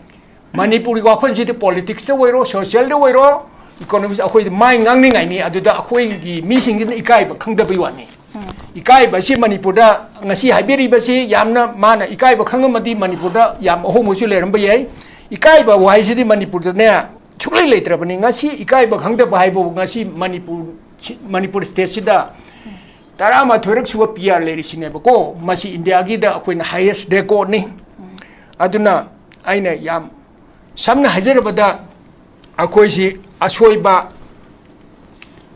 ꯃꯅꯤꯄꯨꯔꯒꯤ ꯋꯥꯐꯝꯁꯤꯗꯤ politics ꯇ ꯑꯣꯏꯔꯣ, social ꯗ ꯑꯣꯏꯔꯣ, economics, ꯑꯩꯈꯣꯏꯗꯤ ꯃꯥꯏ ꯉꯥꯡꯅꯤꯡꯉꯥꯏꯅꯤ꯫ ꯑꯗꯨꯗ ꯑꯩꯈꯣꯏꯒꯤ ꯃꯤꯁꯤꯡꯁꯤꯅ ꯏꯀꯥꯏꯕ ꯈꯪꯗꯕꯩ ꯋꯥꯅꯤ꯫ ꯏꯀꯥꯏꯕꯁꯤ ꯃꯅꯤꯄꯨꯔꯗ ꯉꯁꯤ ꯍꯥꯏꯕꯤꯔꯤꯕꯁꯤ ꯌꯥꯝꯅ ꯃꯥꯅ ꯏꯀꯥꯏꯕ ꯈꯪꯉꯝꯃꯗꯤ ꯃꯅꯤꯄꯨꯔꯗ ꯌꯥꯝ ꯑꯍꯣꯡꯕꯁꯨ ꯂꯩꯔꯝꯕ ꯌꯥꯏ꯫ ꯏꯀꯥꯏꯕ ꯋꯥꯍꯩꯁꯤꯗꯤ ꯃꯅꯤꯄꯨꯔꯗꯅꯦ ꯁꯨꯛꯂꯩ ꯂꯩꯇ꯭ꯔꯕꯅꯤ꯫ ꯉꯁꯤ ꯏꯀꯥꯏꯕ ꯈꯪꯗꯕ ꯍꯥꯏꯕꯕꯨ ꯉꯁꯤ ꯃꯅꯤꯄꯨꯔ, ꯃꯅꯤꯄꯨꯔ state ꯁꯤꯗ ꯇꯔꯥꯃꯥꯊꯣꯏꯔꯛ ꯁꯨꯕ P R ꯂꯩꯔꯤꯁꯤꯅꯦꯕꯀꯣ꯫ ꯃꯁꯤ ꯏꯟꯗꯤꯌꯥꯒꯤꯗ ꯑꯩꯈꯣꯏꯅ highest record ꯅꯤ꯫ ꯑꯗꯨꯅ ꯑꯩꯅ ꯌꯥꯝ ꯁꯝꯅ ꯍꯥꯏꯖꯔꯕꯗ ꯑꯩꯈꯣꯏꯁꯤ ꯑꯁꯣꯏꯕ,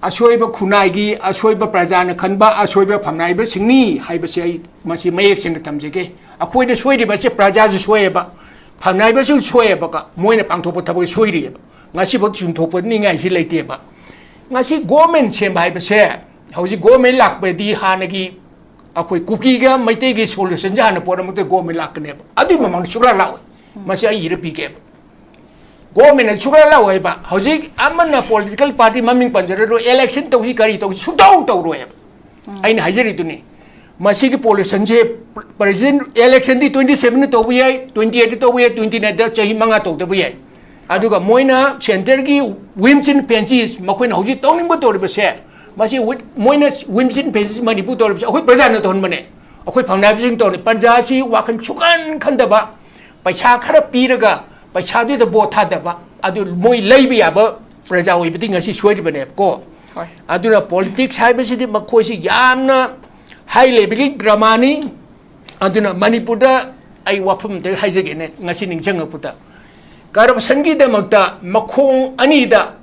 ꯑꯁꯣꯏꯕ ꯈꯨꯟꯅꯥꯏꯒꯤ ꯑꯁꯣꯏꯕ ꯄ꯭ꯔꯖꯥꯅ ꯈꯟꯕ ꯑꯁꯣꯏꯕ ꯐꯝꯅꯥꯏꯕꯁꯤꯡꯅꯤ ꯍꯥꯏꯕꯁꯤ ꯑꯩ ꯃꯁꯤ ꯃꯌꯦꯛ ꯁꯦꯡꯅ ꯊꯝꯖꯒꯦ꯫ ꯑꯩꯈꯣꯏꯅ ꯁꯣꯏꯔꯤꯕꯁꯦ ꯄ꯭ꯔꯖꯥꯁꯨ ꯁꯣꯏꯑꯦꯕ, ꯐꯝꯅꯥꯏꯕꯁꯨ ꯁꯣꯏꯑꯦꯕꯀ, ꯃꯣꯏꯅ ꯄꯥꯡꯊꯣꯛꯄ ꯊꯕꯛ ꯁꯣꯏꯔꯤꯑꯦꯕ꯫ ꯉꯁꯤꯐꯥꯎ ꯆꯨꯝꯊꯣꯛꯄꯅꯤꯡꯉꯥꯏꯁꯤ ꯂꯩꯇꯦꯕ꯫ ꯉꯁꯤ government ꯁꯦꯝꯕ ꯍꯥꯏꯕꯁꯦ, ꯍꯧꯖꯤꯛ government ꯂꯥꯛꯄꯗꯤ ꯍꯥꯟꯅꯒꯤ ꯑꯩꯈꯣꯏ ꯀꯨꯀꯤꯒ ꯃꯩꯇꯩꯒꯤ solution ꯁꯦ ꯍꯥꯟꯅ ꯄꯣꯔꯛꯑ ꯃꯇꯨꯡꯗ government ꯂꯥꯛꯀꯅꯦꯕ꯫ ꯑꯗꯨꯒꯤ ꯃꯃꯥꯡꯗ ꯁꯨꯛꯂꯥꯛ ꯂꯥꯛꯑꯣꯏ꯫ ꯃꯁꯤ ꯑꯩ ꯏꯔ ꯄꯤꯒꯦꯕ꯫ Government ꯅ ꯁꯨꯛꯂꯥꯛ ꯂꯥꯛꯑꯣꯏꯕ꯫ ꯍꯧꯖꯤꯛ ꯑꯃꯅ political party ꯃꯃꯤꯡ ꯄꯟꯖꯔꯔꯣꯏ, election ꯇꯧꯁꯤ ꯀꯔꯤ ꯇꯧꯁꯤ ꯁꯨꯛꯇꯧ ꯇꯧꯔꯣꯏꯕ꯫ ꯑꯩꯅ ꯍꯥꯏꯖꯔꯤꯗꯨꯅꯤ꯫ ꯃꯁꯤꯒꯤ pollution ꯁꯦ president election ꯗꯤ twenty seven ꯗ ꯇꯧꯕ ꯌꯥꯏ, twenty eight ꯇ ꯇꯧꯕ ꯌꯥꯏ, twenty nine ꯗ ꯆꯍꯤ ꯃꯉꯥ ꯇꯧꯗꯕ ꯌꯥꯏ꯫ ꯑꯗꯨꯒ ꯃꯣꯏꯅ centre ꯒꯤ whims and fancies ꯃꯈꯣꯏꯅ ꯍꯧꯖꯤꯛ ꯇꯧꯅꯤꯡꯕ ꯇꯧꯔꯤꯕꯁꯦ, ꯃꯁꯤ with, ꯃꯣꯏꯅ whims and fancies ꯃꯅꯤꯄꯨꯔ ꯇꯧꯔꯤꯕꯁꯦ ꯑꯩꯈꯣꯏ ꯄ꯭ꯔꯖꯥꯅ ꯇꯧꯍꯟꯕꯅꯦ꯫ ꯑꯩꯈꯣꯏ ꯐꯝꯅꯥꯏꯕꯁꯤꯡ ꯇꯧꯔꯤ꯫ ꯄ꯭ꯔꯖꯥꯁꯤ ꯋꯥꯈꯜ ꯁꯨꯛꯈꯟ ꯈꯟꯗꯕ, ꯄꯩꯁꯥ ꯈꯔ ꯄꯤꯔꯒ ꯄꯩꯁꯥꯗꯨꯗ vote ꯊꯥꯗꯕ, ꯑꯗꯨ ꯃꯣꯏ ꯂꯩꯕ ꯌꯥꯕ ꯄ꯭ꯔꯖꯥ ꯑꯣꯏꯕꯗꯤ ꯉꯁꯤ ꯁꯣꯏꯔꯤꯕꯅꯦꯕꯀꯣ꯫ ꯍꯣꯏ꯫ ꯑꯗꯨꯅ politics ꯍꯥꯏꯕꯁꯤꯗꯤ ꯃꯈꯣꯏꯁꯤ ꯌꯥꯝꯅ high level ꯒꯤ drama ꯅꯤ꯫ ꯑꯗꯨꯅ ꯃꯅꯤꯄꯨꯔꯗ ꯑꯩ ꯋꯥꯐꯝ ꯑꯝꯇ ꯍꯥꯏꯖꯒꯦꯅꯦ, ꯉꯁꯤ ꯅꯤꯡꯁꯤꯡꯉꯛꯄꯗ, corruption ꯒꯤꯗꯃꯛꯇ ꯃꯈꯣꯡ ꯑꯅꯤꯗ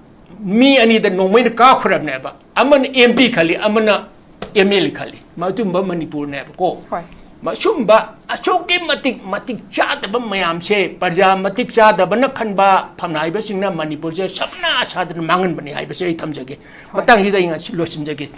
ꯃꯤ ꯑꯅꯤꯗ ꯅꯣꯡꯃꯩꯅ ꯀꯥꯞꯈ꯭ꯔꯕꯅꯦꯕ꯫ ꯑꯃꯅ M P ꯈꯜꯂꯤ, ꯑꯃꯅ M L A ꯈꯜꯂꯤ꯫ ꯃꯗꯨꯝꯕ ꯃꯅꯤꯄꯨꯔꯅꯦꯕꯀꯣ꯫ ꯍꯣꯏ꯫ ꯃꯁꯨꯝꯕ ꯑꯁꯨꯛꯀꯤ ꯃꯇꯤꯛ ꯃꯇꯤꯛ ꯆꯥꯗꯕ ꯃꯌꯥꯝꯁꯦ, ꯄ꯭ꯔꯖꯥ ꯃꯇꯤꯛ ꯆꯥꯗꯕꯅ ꯈꯟꯕ ꯐꯝꯅꯥꯏꯕꯁꯤꯡꯅ ꯃꯅꯤꯄꯨꯔꯁꯦ ꯁꯞꯅꯥ ꯁꯥꯗꯅ ꯃꯥꯡꯍꯟꯕꯅꯤ ꯍꯥꯏꯕꯁꯦ ꯑꯩ ꯊꯝꯖꯒꯦ꯫ ꯃꯇꯥꯡꯁꯤꯗ ꯑꯩ ꯉꯁꯤ ꯂꯣꯏꯁꯤꯟꯖꯒꯦ꯫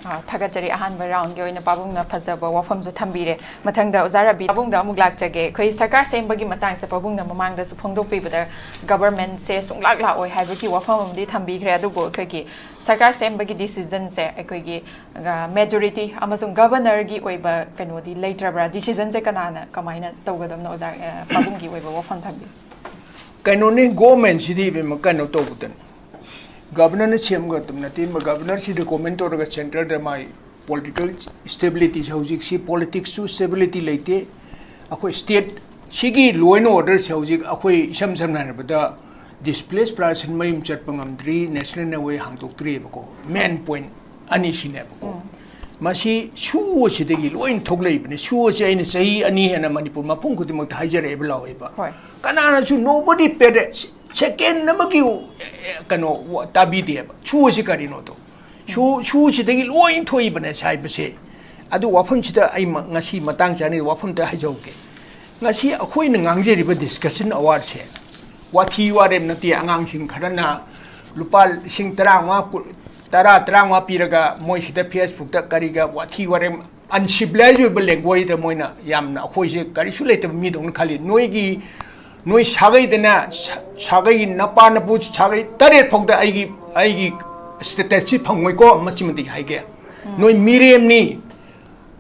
ꯑ, ꯊꯥꯒꯠꯆꯔꯤ꯫ ꯑꯍꯥꯟꯕ roundꯒꯤ ꯑꯣꯏꯅ ꯄꯥꯕꯨꯡꯅ ꯐꯖꯕ ꯋꯥꯐꯝꯁꯨ ꯊꯝꯕꯤꯔꯦ꯫ ꯃꯊꯪꯗ ꯑꯣꯖꯥ ꯔꯕꯤ, ꯄꯥꯕꯨꯡꯗ ꯑꯃꯨꯛ ꯂꯥꯛꯆꯒꯦ꯫ ꯑꯩꯈꯣꯏ ꯁꯔꯀꯥꯔ ꯁꯦꯝꯕꯒꯤ ꯃꯇꯥꯡꯁꯦ ꯄꯥꯕꯨꯡꯅ ꯃꯃꯥꯡꯗꯁꯨ ꯐꯣꯡꯗꯣꯛꯄꯤꯕꯗ governmentꯁꯦ ꯁꯨꯡꯂꯥꯛ ꯂꯥꯛꯑꯣꯏ ꯍꯥꯏꯕꯒꯤ ꯋꯥꯐꯝ ꯑꯃꯗꯤ ꯊꯝꯕꯤꯈ꯭ꯔꯦ꯫ ꯑꯗꯨꯕꯨ ꯑꯩꯈꯣꯏꯒꯤ ꯁꯔꯀꯥꯔ ꯁꯦꯝꯕꯒꯤ decisionꯁꯦ ꯑꯩꯈꯣꯏꯒꯤ, ꯑ, majority ꯑꯃꯁꯨꯡ governorꯒꯤ ꯑꯣꯏꯕ ꯀꯩꯅꯣꯗꯤ ꯂꯩꯇ꯭ꯔꯕ꯭ꯔꯥ? Decisionꯁꯦ ꯀꯅꯥꯅ ꯀꯃꯥꯏꯅ ꯇꯧꯒꯗꯕꯅꯣ? ꯑꯣꯖꯥ, ꯑ, ꯄꯥꯕꯨꯡꯒꯤ ꯑꯣꯏꯕ ꯋꯥꯐꯝ ꯊꯝꯕꯤꯌꯨ꯫ ꯀꯩꯅꯣꯅꯤ, governmentꯁꯤꯗꯤ ꯏꯕꯦꯝꯃ ꯀꯩꯅꯣ ꯇꯧꯕꯗꯅꯤ꯫ Governorꯅ ꯁꯦꯝꯒꯗꯕ ꯅꯠꯇꯦ, governorꯁꯤ recommend ꯇꯧꯔꯒ centreꯗ ꯃꯥꯏ political stabilityꯁꯦ, ꯍꯧꯖꯤꯛꯁꯤ politicsꯁꯨ stability ꯂꯩꯇꯦ꯫ ꯑꯩꯈꯣꯏ stateꯁꯤꯒꯤ law and orderꯁꯦ ꯍꯧꯖꯤꯛ ꯑꯩꯈꯣꯏ ꯏꯁꯝ ꯁꯝꯅ ꯍꯥꯏꯔꯕꯗ displaced person ꯃꯌꯨꯝ ꯆꯠꯄ ꯉꯝꯗ꯭ꯔꯤ, national highway ꯍꯥꯡꯗꯣꯛꯇ꯭ꯔꯤꯕꯀꯣ꯫ Main point ꯑꯅꯤꯁꯤꯅꯦꯕꯀꯣ꯫ ꯃꯁꯤ SoO ꯑꯁꯤꯗꯒꯤ ꯂꯣꯏꯅ ꯊꯣꯛꯂꯛꯏꯕꯅꯤ꯫ SoO ꯑꯁꯤ ꯑꯩꯅ ꯆꯍꯤ ꯑꯅꯤ ꯍꯦꯟꯅ ꯃꯅꯤꯄꯨꯔ ꯃꯐꯝ ꯈꯨꯗꯤꯡꯃꯛꯇ ꯍꯥꯏꯖꯔꯛꯏꯕ ꯂꯥꯎꯏꯕ꯫ ꯍꯣꯏ꯫ ꯀꯅꯥꯅꯁꯨ nobody paid a second ꯑꯃꯒꯤ, ꯑꯦ, ꯀꯩꯅꯣ, ꯇꯥꯕꯤꯗꯦꯕ꯫ SoO ꯑꯁꯤ ꯀꯔꯤꯅꯣꯗꯣ꯫ SoO, SoOꯁꯤꯗꯒꯤ ꯂꯣꯏ ꯊꯣꯛꯏꯕꯅꯦ ꯍꯥꯏꯕꯁꯦ꯫ ꯑꯗꯨ ꯋꯥꯐꯝꯁꯤꯗ ꯑꯩ ꯃ-, ꯉꯁꯤ ꯃꯇꯥꯡ ꯆꯥꯅ ꯋꯥꯐꯝꯗ ꯍꯥꯏꯖꯍꯧꯒꯦ꯫ ꯉꯁꯤ ꯑꯩꯈꯣꯏꯅ ꯉꯥꯡꯖꯔꯤꯕ discussion awardsꯁꯦ ꯋꯥꯊꯤ ꯋꯥꯔꯦꯝ ꯅꯠꯇꯦ꯫ ꯑꯉꯥꯡꯁꯤꯡ ꯈꯔꯅ ꯂꯨꯄꯥ ꯂꯤꯁꯤꯡ ꯇꯔꯥꯃꯉꯥ, ꯀꯨꯟ, ꯇꯔꯥ, ꯇꯔꯥꯃꯉꯥ ꯄꯤꯔꯒ ꯃꯣꯏꯁꯤꯗ Facebookꯇ ꯀꯔꯤꯒ ꯋꯥꯊꯤ ꯋꯥꯔꯦꯝ, uncivilized ꯑꯣꯏꯕ language꯫ ꯃꯣꯏꯅ ꯌꯥꯝꯅ ꯑꯩꯈꯣꯏꯁꯦ ꯀꯔꯤꯁꯨ ꯂꯩꯇꯕ ꯃꯤꯗꯧꯅ ꯈꯜꯂꯤ꯫ ꯅꯣꯏꯒꯤ, ꯅꯣꯏ ꯁꯥꯒꯩꯗꯅ ꯁꯥ-, ꯁꯥꯒꯩ ꯅꯄꯥ ꯅꯄꯨ ꯁꯥꯒꯩ ꯇꯔꯦꯠ ꯐꯥꯎꯗ ꯑꯩꯒꯤ, ꯑꯩꯒꯤ statusꯁꯤ ꯐꯪꯉꯣꯏꯀꯣ꯫ ꯃꯁꯤꯃꯗꯤ ꯍꯥꯏꯒꯦ꯫ ꯅꯣꯏ ꯃꯤꯔꯦꯝꯅꯤ꯫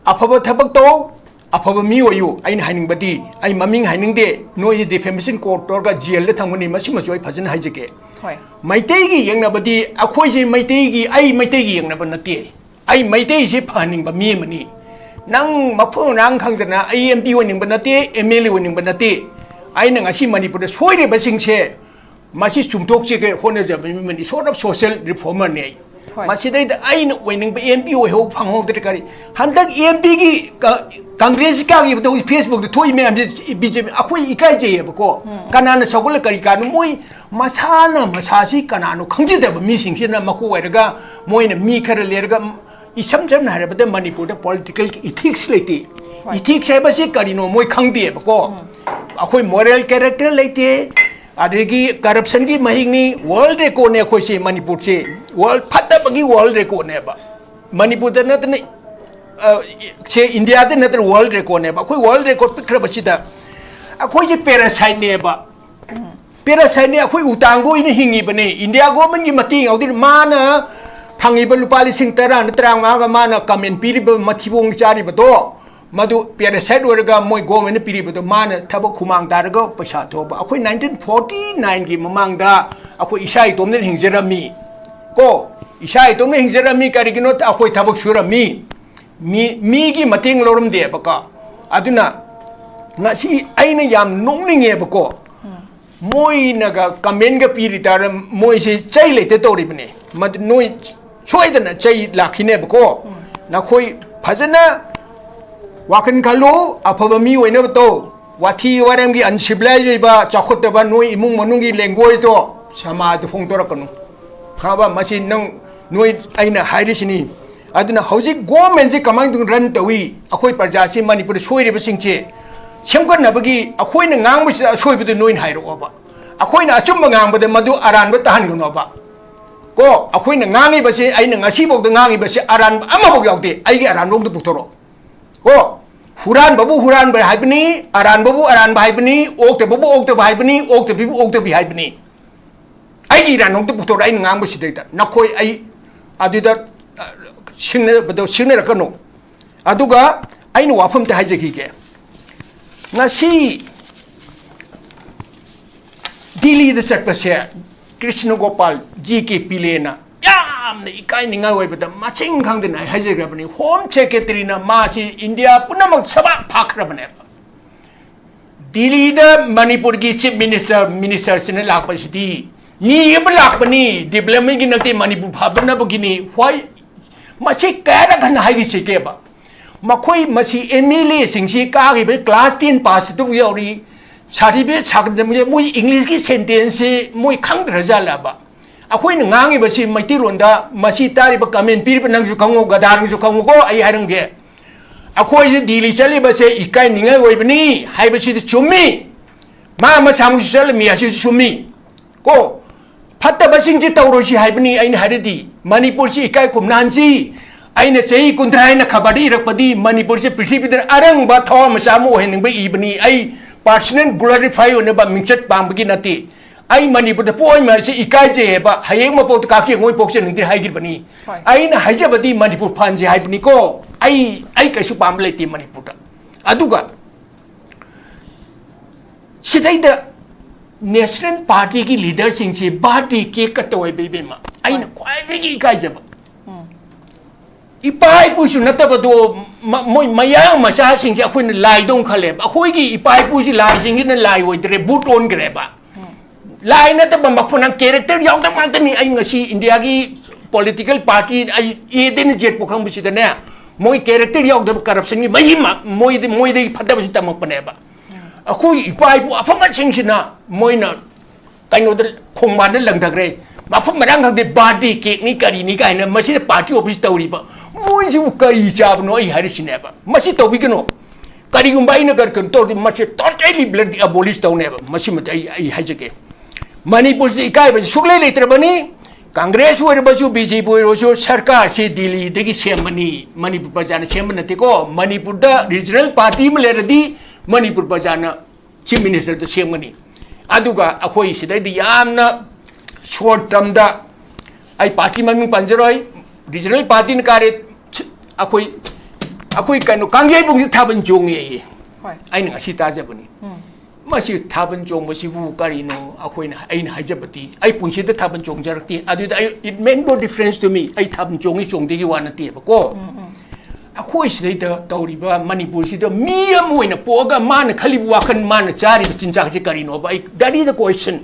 ꯑꯐꯕ ꯊꯕꯛ ꯇꯧ, ꯑꯐꯕ ꯃꯤ ꯑꯣꯏꯌꯨ꯫ ꯑꯩꯅ ꯍꯥꯏꯅꯤꯡꯕꯗꯤ, ꯑꯩ ꯃꯃꯤꯡ ꯍꯥꯏꯅꯤꯡꯗꯦ, ꯅꯣꯏꯁꯦ defamation court ꯇꯧꯔꯒ jailꯗ ꯊꯝꯒꯅꯤ꯫ ꯃꯁꯤꯃꯁꯨ ꯑꯩ ꯐꯖꯅ ꯍꯥꯏꯖꯒꯦ꯫ ꯍꯣꯏ꯫ ꯃꯩꯇꯩꯒꯤ ꯌꯦꯡꯅꯕꯗꯤ, ꯑꯩꯈꯣꯏꯁꯦ ꯃꯩꯇꯩꯒꯤ, ꯑꯩ ꯃꯩꯇꯩꯒꯤ ꯌꯦꯡꯅꯕ ꯅꯠꯇꯦ꯫ ꯑꯩ ꯃꯩꯇꯩꯁꯦ ꯐꯍꯟꯅꯤꯡꯕ ꯃꯤ ꯑꯃꯅꯤ꯫ ꯅꯪ ꯃꯐꯝ ꯃꯔꯥꯡ ꯈꯪꯗꯅ ꯑꯩ MP ꯑꯣꯏꯅꯤꯡꯕ ꯅꯠꯇꯦ, MLA ꯑꯣꯏꯅꯤꯡꯕ ꯅꯠꯇꯦ꯫ ꯑꯩꯅ ꯉꯁꯤ ꯃꯅꯤꯄꯨꯔꯗ ꯁꯣꯏꯔꯤꯕꯁꯤꯡꯁꯦ, ꯃꯁꯤ ꯆꯨꯝꯊꯣꯛꯆꯒꯦ ꯍꯣꯠꯅꯖꯕ ꯃꯤ ꯑꯃꯅꯤ, sort of social reformerꯅꯤ ꯑꯩ꯫ ꯍꯣꯏ꯫ ꯃꯁꯤꯗꯩꯗ ꯑꯩꯅ ꯑꯣꯏꯅꯤꯡꯕ MP ꯑꯣꯏꯍꯧ ꯐꯪꯍꯧꯗ꯭ꯔꯦ꯫ ꯀꯔꯤ, ꯍꯟꯗꯛ MPꯒꯤ ꯀ-, Congressꯀꯤ ꯀꯥꯈꯤꯕꯗ ꯍꯧꯖꯤꯛ Facebookꯇ ꯊꯣꯛꯏ ꯃꯌꯥꯝꯁꯦ BJP, ꯑꯩꯈꯣꯏ ꯏꯀꯥꯏꯖꯩꯌꯦꯕꯀꯣ꯫ ꯀꯅꯥꯅ ꯁꯧꯒꯠꯂ ꯀꯔꯤ ꯀꯥꯟꯅꯣ? ꯃꯣꯏ ꯃꯁꯥꯅ ꯃꯁꯥꯁꯤ ꯀꯅꯥꯅꯣ ꯈꯪꯖꯗꯕ ꯃꯤꯁꯤꯡꯁꯤꯅ ꯃꯀꯣꯛ ꯑꯣꯏꯔꯒ, ꯃꯣꯏꯅ ꯃꯤ ꯈꯔ ꯂꯩꯔꯒ, ꯏꯁꯝ ꯁꯝꯅ ꯍꯥꯏꯔꯕꯗ ꯃꯅꯤꯄꯨꯔꯗ political ethics ꯂꯩꯇꯦ꯫ ꯍꯣꯏ꯫ Ethics ꯍꯥꯏꯕꯁꯤ ꯀꯔꯤꯅꯣ ꯃꯣꯏ ꯈꯪꯗꯦꯕꯀꯣ꯫ ꯑꯩꯈꯣꯏ moral character ꯂꯩꯇꯦ, ꯑꯗꯒꯤ corruptionꯒꯤ ꯃꯍꯤꯡꯅꯤ꯫ World recordꯅꯦ ꯑꯩꯈꯣꯏꯁꯦ, ꯃꯅꯤꯄꯨꯔꯁꯦ꯫ World, ꯐꯠꯇꯕꯒꯤ world recordꯅꯦꯕ꯫ ꯃꯅꯤꯄꯨꯔꯗ ꯅꯠꯇꯅ, ꯑ, ꯁꯦ ꯏꯟꯗꯤꯌꯥꯗ ꯅꯠꯇꯅ ꯋꯥꯔꯜ ꯔꯦꯀꯣꯔꯗꯅꯦꯕ꯫ ꯑꯩꯈꯣꯏ ꯋꯥꯔꯜ ꯔꯦꯀꯣꯔꯗ ꯄꯤꯛꯈ꯭ꯔꯕꯁꯤꯗ ꯑꯩꯈꯣꯏꯁꯦ ꯄꯦꯔꯥꯁꯥꯏꯠꯅꯦꯕ꯫ ꯄꯦꯔꯥꯁꯥꯏꯠꯅꯦ꯫ ꯑꯩꯈꯣꯏ ꯎꯇꯥꯡꯒ ꯑꯣꯏꯅ ꯍꯤꯡꯉꯤꯕꯅꯦ꯫ ꯏꯟꯗꯤꯌꯥ ꯒꯣꯔꯃꯦꯟꯒꯤ ꯃꯇꯦꯡ ꯌꯥꯎꯗꯅ ꯃꯥꯅ ꯐꯪꯉꯤꯕ ꯂꯨꯄꯥ ꯂꯤꯁꯤꯡ ꯇꯔꯥꯅ ꯇꯔꯥꯃꯉꯥꯒ ꯃꯥꯅ ꯀꯃꯦꯟ ꯄꯤꯔꯤꯕ ꯃꯊꯤꯕꯣꯡ ꯆꯥꯔꯤꯕꯗꯣ, ꯃꯗꯨ ꯄꯦꯔꯥꯁꯥꯏꯠ ꯑꯣꯏꯔꯒ ꯃꯣꯏ ꯒꯣꯔꯃꯦꯟꯅ ꯄꯤꯔꯤꯕꯗꯣ ꯃꯥꯅ ꯊꯕꯛ ꯍꯨꯃꯥꯡ ꯇꯥꯔꯒ ꯄꯩꯁꯥ ꯊꯣꯛꯄ꯫ ꯑꯩꯈꯣꯏ ꯅꯥꯏꯟꯇꯤꯟ ꯐꯣꯔꯇꯤ ꯅꯥꯏꯟꯒꯤ ꯃꯃꯥꯡꯗ ꯑꯩꯈꯣꯏ ꯏꯁꯥ ꯏꯇꯣꯝꯗꯅ ꯍꯤꯡꯖꯔꯝꯃꯤ꯫ ꯀꯣ, ꯏꯁꯥ ꯏꯇꯣꯝꯗ ꯍꯤꯡꯖꯔꯝꯃꯤ꯫ ꯀꯔꯤꯒꯤꯅꯣ? ꯑꯩꯈꯣꯏ ꯊꯕꯛ ꯁꯨꯔꯝꯃꯤ꯫ ꯃꯤ, ꯃꯤꯒꯤ ꯃꯇꯦꯡ ꯂꯧꯔꯝꯗꯦꯕꯀꯣ꯫ ꯑꯗꯨꯅ ꯉꯁꯤ ꯑꯩꯅ ꯌꯥꯝ ꯅꯣꯛꯅꯤꯡꯉꯦꯕꯀꯣ꯫ ꯃꯣꯏꯅꯒ ꯀꯃꯦꯟꯒ ꯄꯤꯔꯤ ꯇꯥꯔ ꯃꯣꯏꯁꯦ ꯆꯩ ꯂꯩꯇ ꯇꯧꯔꯤꯕꯅꯦ꯫ ꯃꯗꯨ ꯅꯣꯏ ꯁꯣꯏꯗꯅ ꯆꯩ ꯂꯥꯛꯈꯤꯅꯦꯕꯀꯣ꯫ ꯅꯈꯣꯏ ꯐꯖꯅ ꯋꯥꯈꯜ ꯈꯜꯂꯨ, ꯑꯐꯕ ꯃꯤ ꯑꯣꯏꯅꯕ ꯇꯧ꯫ ꯋꯥꯊꯤ ꯋꯥꯔꯦꯝꯒꯤ ꯑꯟꯁꯤꯚꯤꯂꯥꯏꯖ ꯑꯣꯏꯕ, ꯆꯥꯎꯈꯠꯇꯕ ꯅꯣꯏ ꯏꯃꯨꯡ ꯃꯅꯨꯡꯒꯤ ꯂꯦꯡꯒꯣꯏꯗꯣ ꯁꯃꯥꯖꯗ ꯐꯣꯡꯗꯣꯔꯛꯀꯅꯨ꯫ ꯈꯪꯉꯕ? ꯃꯁꯤ ꯅꯪ, ꯅꯣꯏ, ꯑꯩꯅ ꯍꯥꯏꯔꯤꯁꯤꯅꯤ꯫ ꯑꯗꯨꯅ ꯍꯧꯖꯤꯛ ꯒꯣꯔꯃꯦꯟꯁꯦ ꯀꯃꯥꯏꯅ ꯇꯧꯅ ꯔꯟ ꯇꯧꯏ? ꯑꯩꯈꯣꯏ ꯄ꯭ꯔꯖꯥꯁꯤ ꯃꯅꯤꯄꯨꯔꯗ ꯁꯣꯏꯔꯤꯕꯁꯤꯡꯁꯦ ꯁꯦꯝꯒꯠꯅꯕꯒꯤ ꯑꯩꯈꯣꯏꯅ ꯉꯥꯡꯕꯁꯤꯗ ꯑꯁꯣꯏꯕꯗꯨ ꯅꯣꯏꯅ ꯍꯥꯏꯔꯛꯑꯣꯕ꯫ ꯑꯩꯈꯣꯏꯅ ꯑꯆꯨꯝꯕ ꯉꯥꯡꯕꯗ ꯃꯗꯨ ꯑꯔꯥꯟꯕ ꯇꯥꯍꯟꯒꯅꯣꯕ꯫ ꯀꯣ, ꯑꯩꯈꯣꯏꯅ ꯉꯥꯡꯉꯤꯕꯁꯤ, ꯑꯩꯅ ꯉꯁꯤꯐꯥꯎꯗ ꯉꯥꯡꯉꯤꯕꯁꯤ ꯑꯔꯥꯟꯕ ꯑꯃꯐꯥꯎ ꯌꯥꯎꯗꯦ꯫ ꯑꯩꯒꯤ ꯑꯔꯥꯟꯕ ꯑꯝꯇ ꯄꯨꯊꯣꯔꯛꯑꯣ꯫ ꯀꯣ, ꯍꯨꯔꯥꯟꯕꯕꯨ ꯍꯨꯔꯥꯟꯕ ꯍꯥꯏꯕꯅꯤ, ꯑꯔꯥꯟꯕꯕꯨ ꯑꯔꯥꯟꯕ ꯍꯥꯏꯕꯅꯤ, ꯑꯣꯛꯇꯕꯕꯨ ꯑꯣꯛꯇꯕ ꯍꯥꯏꯕꯅꯤ, ꯑꯣꯛꯇꯕꯤꯕꯨ ꯑꯣꯛꯇꯕꯤ ꯍꯥꯏꯕꯅꯤ꯫ ꯑꯩꯒꯤ ꯏꯔꯥꯟ ꯑꯝꯇ ꯄꯨꯊꯣꯔꯛꯑꯣ꯫ ꯑꯩꯅ ꯉꯥꯡꯕꯁꯤꯗꯩꯗ ꯅꯈꯣꯏ ꯑꯩ ꯑꯗꯨꯗ, ꯑ, ꯁꯤꯡꯅꯕꯗꯣ ꯁꯤꯡꯅꯔꯛꯀꯅꯨ꯫ ꯑꯗꯨꯒ ꯑꯩꯅ ꯋꯥꯐꯝ ꯑꯝꯇ ꯍꯥꯏꯖꯈꯤꯒꯦ꯫ ꯉꯁꯤ ꯗꯤꯜꯂꯤꯗ ꯆꯠꯄꯁꯦ ꯀ꯭ꯔꯤꯁꯅ ꯒꯣꯄꯥꯜ, ꯖꯤ ꯀꯦ ꯄꯤꯂꯦꯅ ꯌꯥꯝꯅ ꯏꯀꯥꯏꯅꯤꯡꯉꯥꯏ ꯑꯣꯏꯕꯗ ꯃꯁꯤꯡ ꯈꯪꯗꯅ ꯑꯩ ꯍꯥꯏꯖꯈ꯭ꯔꯕꯅꯤ꯫ ꯍꯣꯝ ꯁꯦꯀ꯭ꯔꯦꯇꯔꯤꯅ ꯃꯥꯁꯤ ꯏꯟꯗꯤꯌꯥ ꯄꯨꯝꯅꯃꯛ ꯁꯕꯥꯛ ꯐꯥꯈ꯭ꯔꯕꯅꯦꯕ꯫ ꯗꯤꯜꯂꯤꯗ ꯃꯅꯤꯄꯨꯔꯒꯤ ꯆꯤꯐ ꯃꯤꯅꯤꯁꯇꯔ, ꯃꯤꯅꯤꯁꯇꯔꯁꯤꯅ ꯂꯥꯛꯄꯁꯤꯗꯤ ꯅꯤꯕ ꯂꯥꯛꯄꯅꯤ, ꯗꯤꯕ꯭ꯂꯞꯃꯦꯟꯒꯤ ꯅꯠꯇꯦ, ꯃꯅꯤꯄꯨꯔ ꯐꯕꯅꯕꯒꯤꯅꯤ꯫ ꯍꯣꯏ, ꯃꯁꯤ ꯀꯌꯥꯔꯛ ꯍꯟꯅ ꯍꯥꯏꯈꯤꯁꯤꯒꯦꯕ? ꯃꯈꯣꯏ ꯃꯁꯤ ꯑꯦꯝ ꯑꯦꯜ ꯑꯦꯁꯤꯡꯁꯤ ꯀꯥꯈꯤꯕ ꯀ꯭ꯂꯥꯁ ꯇꯦꯟ ꯄꯥꯁ ꯑꯗꯨꯕꯨ ꯌꯥꯎꯔꯤ, ꯁꯥꯔꯇꯤꯐꯤꯀꯦꯠ ꯁꯥꯒꯠꯇꯕ, ꯃꯣꯏ ꯏꯪꯂꯤꯁꯀꯤ ꯁꯦꯟꯇꯦꯟꯁꯁꯤ ꯃꯣꯏ ꯈꯪꯗ꯭ꯔꯖꯥꯠꯂꯕ? ꯑꯩꯈꯣꯏꯅ ꯉꯥꯡꯉꯤꯕꯁꯤ ꯃꯩꯇꯩꯂꯣꯟꯗ ꯃꯁꯤ ꯇꯥꯔꯤꯕ ꯀꯃꯦꯟ ꯄꯤꯔꯤꯕ ꯅꯪꯁꯨ ꯈꯪꯉꯨ, ꯒꯗꯥ ꯅꯪꯁꯨ ꯈꯪꯉꯨꯀꯣ꯫ ꯑꯩ ꯍꯥꯏꯔꯝꯒꯦ, ꯑꯩꯈꯣꯏꯁꯦ ꯗꯤꯜꯂꯤ ꯆꯠꯂꯤꯕꯁꯦ ꯏꯀꯥꯏꯅꯤꯡꯉꯥꯏ ꯑꯣꯏꯕꯅꯤ ꯍꯥꯏꯕꯁꯤꯗꯤ ꯆꯨꯝꯃꯤ꯫ ꯃꯥ ꯃꯁꯥꯃꯛꯁꯨ ꯆꯠꯂꯝꯃꯤ ꯍꯥꯏꯁꯤꯁꯨ ꯆꯨꯝꯃꯤ꯫ ꯀꯣ, ꯐꯠꯇꯕꯁꯤꯡꯁꯤ ꯇꯧꯔꯣꯏꯁꯤ ꯍꯥꯏꯕꯅꯤ ꯑꯩꯅ ꯍꯥꯏꯔꯗꯤ꯫ ꯃꯅꯤꯄꯨꯔꯁꯤ ꯏꯀꯥꯏ ꯈꯨꯝꯅꯍꯟꯁꯤ꯫ ꯑꯩꯅ ꯆꯍꯤ ꯀꯨꯟꯊ꯭ꯔꯥ ꯍꯥꯏꯅ ꯈꯕꯔꯗ ꯏꯔꯛꯄꯗꯤ ꯃꯅꯤꯄꯨꯔꯁꯦ ꯄ꯭ꯔꯤꯊꯤꯕꯤꯗ ꯑꯔꯪꯕ ꯊꯋꯥ ꯃꯆꯥ ꯑꯃ ꯑꯣꯏꯍꯟꯅꯤꯡꯕ ꯏꯕꯅꯤ꯫ ꯑꯩ personal glorify ꯑꯣꯏꯅꯕ ꯃꯤꯡꯆꯠ ꯄꯥꯝꯕꯒꯤ ꯅꯠꯇꯦ꯫ ꯑꯩ ꯃꯅꯤꯄꯨꯔꯗ ꯄꯣꯛꯏ ꯃꯌꯥꯝꯁꯦ ꯏꯀꯥꯏꯖꯩ ꯍꯥꯏꯕ, ꯍꯌꯦꯡ ꯃꯄꯣꯛꯇ ꯀꯥꯛꯆꯦꯡ ꯑꯣꯏ ꯄꯣꯛꯆꯅꯤꯡꯗꯦ ꯍꯥꯏꯈꯤꯕꯅꯤ꯫ ꯍꯣꯏ꯫ ꯑꯩꯅ ꯍꯥꯏꯖꯕꯗꯤ ꯃꯅꯤꯄꯨꯔ ꯐꯥꯟꯁꯦ ꯍꯥꯏꯕꯅꯤꯀꯣ꯫ ꯑꯩ ꯑꯩ ꯀꯩꯁꯨ ꯄꯥꯝꯕ ꯂꯩꯇꯦ ꯃꯅꯤꯄꯨꯔꯗ꯫ ꯑꯗꯨꯒ ꯁꯤꯗꯩꯗ national partyꯒꯤ leaderꯁꯤꯡꯁꯤ birthday cakeꯀ ꯇꯧꯋꯦꯕ ꯏꯕꯦꯝꯃ꯫ ꯑꯩꯅ ꯈ꯭ꯋꯥꯏꯗꯒꯤ ꯏꯀꯥꯏꯖꯕ꯫ ꯏꯄꯥ ꯏꯄꯨꯁꯨ ꯅꯠꯇꯕꯗꯣ, ꯃ-, ꯃꯣꯏ ꯃꯌꯥꯡ ꯃꯆꯥꯁꯤꯡꯁꯦ ꯑꯩꯈꯣꯏꯅ ꯂꯥꯏꯗꯧꯅ ꯈꯜꯂꯦꯕ꯫ ꯑꯩꯈꯣꯏꯒꯤ ꯏꯄꯥ ꯏꯄꯨꯁꯤ ꯂꯥꯏꯁꯤꯡꯁꯤꯅ ꯂꯥꯏ ꯑꯣꯏꯗ꯭ꯔꯦ, ꯕꯨꯠ ꯑꯣꯟꯈ꯭ꯔꯦꯕ꯫ ꯂꯥꯏ ꯅꯠꯇꯕ ꯃꯐꯝ ꯅꯪ character ꯌꯥꯎꯗꯕ ꯉꯥꯛꯇꯅꯤ꯫ ꯑꯩ ꯉꯁꯤ Indiaꯒꯤ political party ꯑꯩ Aꯗꯩꯅ Zꯐꯥꯎ ꯈꯪꯕꯁꯤꯗꯅꯦ, ꯃꯣꯏ character ꯌꯥꯎꯗꯕ corruptionꯒꯤ ꯃꯍꯤꯃ, ꯃꯣꯏꯗ-, ꯃꯣꯏꯗꯒꯤ ꯐꯠꯇꯕꯁꯤ ꯇꯝꯃꯛꯄꯅꯦꯕ꯫ ꯑꯩꯈꯣꯏ ꯏꯄꯥ ꯏꯄꯨ ꯑꯐꯕꯁꯤꯡꯁꯤꯅ ꯃꯣꯏꯅ ꯀꯩꯅꯣꯗ, ꯈꯣꯡꯕꯥꯟꯗ ꯂꯪꯊꯈ꯭ꯔꯦ꯫ ꯃꯐꯝ ꯃꯔꯥꯡ ꯈꯪꯗꯦ, birthday cakeꯅꯤ ꯀꯔꯤꯅꯤ ꯀꯥꯏꯅ ꯃꯁꯤꯗ party office ꯇꯧꯔꯤꯕ ꯃꯣꯏꯁꯤꯕꯨ ꯀꯔꯤ ꯆꯥꯕꯅꯣ ꯑꯩ ꯍꯥꯏꯔꯤꯁꯤꯅꯦꯕ꯫ ꯃꯁꯤ ꯇꯧꯕꯤꯒꯅꯨ꯫ ꯀꯔꯤꯒꯨꯝꯕ ꯑꯩꯅ ꯀꯔꯤ ꯀꯩꯅꯣ ꯇꯧꯔꯗꯤ ꯃꯁꯤ totally bloody abolish ꯇꯧꯅꯦꯕ꯫ ꯃꯁꯤꯃꯗꯤ ꯑꯩ, ꯑꯩ ꯍꯥꯏꯖꯒꯦ꯫ ꯃꯅꯤꯄꯨꯔꯁꯤꯗ ꯏꯀꯥꯏꯕꯁꯤ ꯁꯨꯛꯂꯩ ꯂꯩꯇ꯭ꯔꯕꯅꯤ꯫ ꯀꯪꯒ꯭ꯔꯦꯁ ꯑꯣꯏꯔꯕꯁꯨ, ꯕꯤ ꯖꯦ ꯄꯤ ꯑꯣꯏꯔꯕꯁꯨ, ꯁꯔꯀꯥꯔꯁꯤ ꯗꯤꯜꯂꯤꯗꯒꯤ ꯁꯦꯝꯕꯅꯤ, ꯃꯅꯤꯄꯨꯔ ꯄ꯭ꯔꯖꯥꯅ ꯁꯦꯝꯕ ꯅꯠꯇꯦꯀꯣ꯫ ꯃꯅꯤꯄꯨꯔꯗ regional party ꯑꯃ ꯂꯩꯔꯗꯤ ꯃꯅꯤꯄꯨꯔ ꯄ꯭ꯔꯖꯥꯅ chief ministerꯗꯨ ꯁꯦꯝꯒꯅꯤ꯫ ꯑꯗꯨꯒ ꯑꯩꯈꯣꯏ ꯁꯤꯗꯩꯗꯤ ꯌꯥꯝꯅ short termꯗ, ꯑꯩ party ꯃꯃꯤꯡ ꯄꯟꯖꯔꯣꯏ, regional partyꯅ ꯀꯥꯔꯦ, ꯑꯩꯈꯣꯏ, ꯑꯩꯈꯣꯏ ꯀꯩꯅꯣ ꯀꯥꯡꯖꯩꯕꯨꯡꯁꯤ ꯊꯥꯕꯜ ꯆꯣꯡꯉꯦꯌꯦ꯫ ꯍꯣꯏ꯫ ꯑꯩꯅ ꯉꯁꯤ ꯇꯥꯖꯕꯅꯤ꯫ ꯃꯁꯤ ꯊꯥꯕꯜ ꯆꯣꯡꯕꯁꯤꯕꯨ ꯀꯔꯤꯅꯣ? ꯑꯩꯈꯣꯏꯅ, ꯑꯩꯅ ꯍꯥꯏꯖꯕꯗꯤ, ꯑꯩ ꯄꯨꯟꯁꯤꯗ ꯊꯥꯕꯜ ꯆꯣꯡꯖꯔꯛꯇꯦ꯫ ꯑꯗꯨꯗ ꯑꯩ, it make no difference to me꯫ ꯑꯩ ꯊꯥꯕꯜ ꯆꯣꯡꯉꯤ ꯆꯣꯡꯗꯦꯒꯤ ꯋꯥ ꯅꯠꯇꯦꯕꯀꯣ꯫ ꯑꯩꯈꯣꯏ ꯁꯤꯗꯩꯗ ꯇꯧꯔꯤꯕ ꯃꯅꯤꯄꯨꯔꯁꯤꯗ ꯃꯤ ꯑꯃ ꯑꯣꯏꯅ ꯄꯣꯛꯑꯒ ꯃꯥꯅ ꯈꯜꯂꯤꯕ ꯋꯥꯈꯜ, ꯃꯥꯅ ꯆꯥꯔꯤꯕ ꯆꯤꯟꯖꯥꯛꯁꯤ ꯀꯔꯤꯅꯣꯕ? ꯑꯩ, that is the question꯫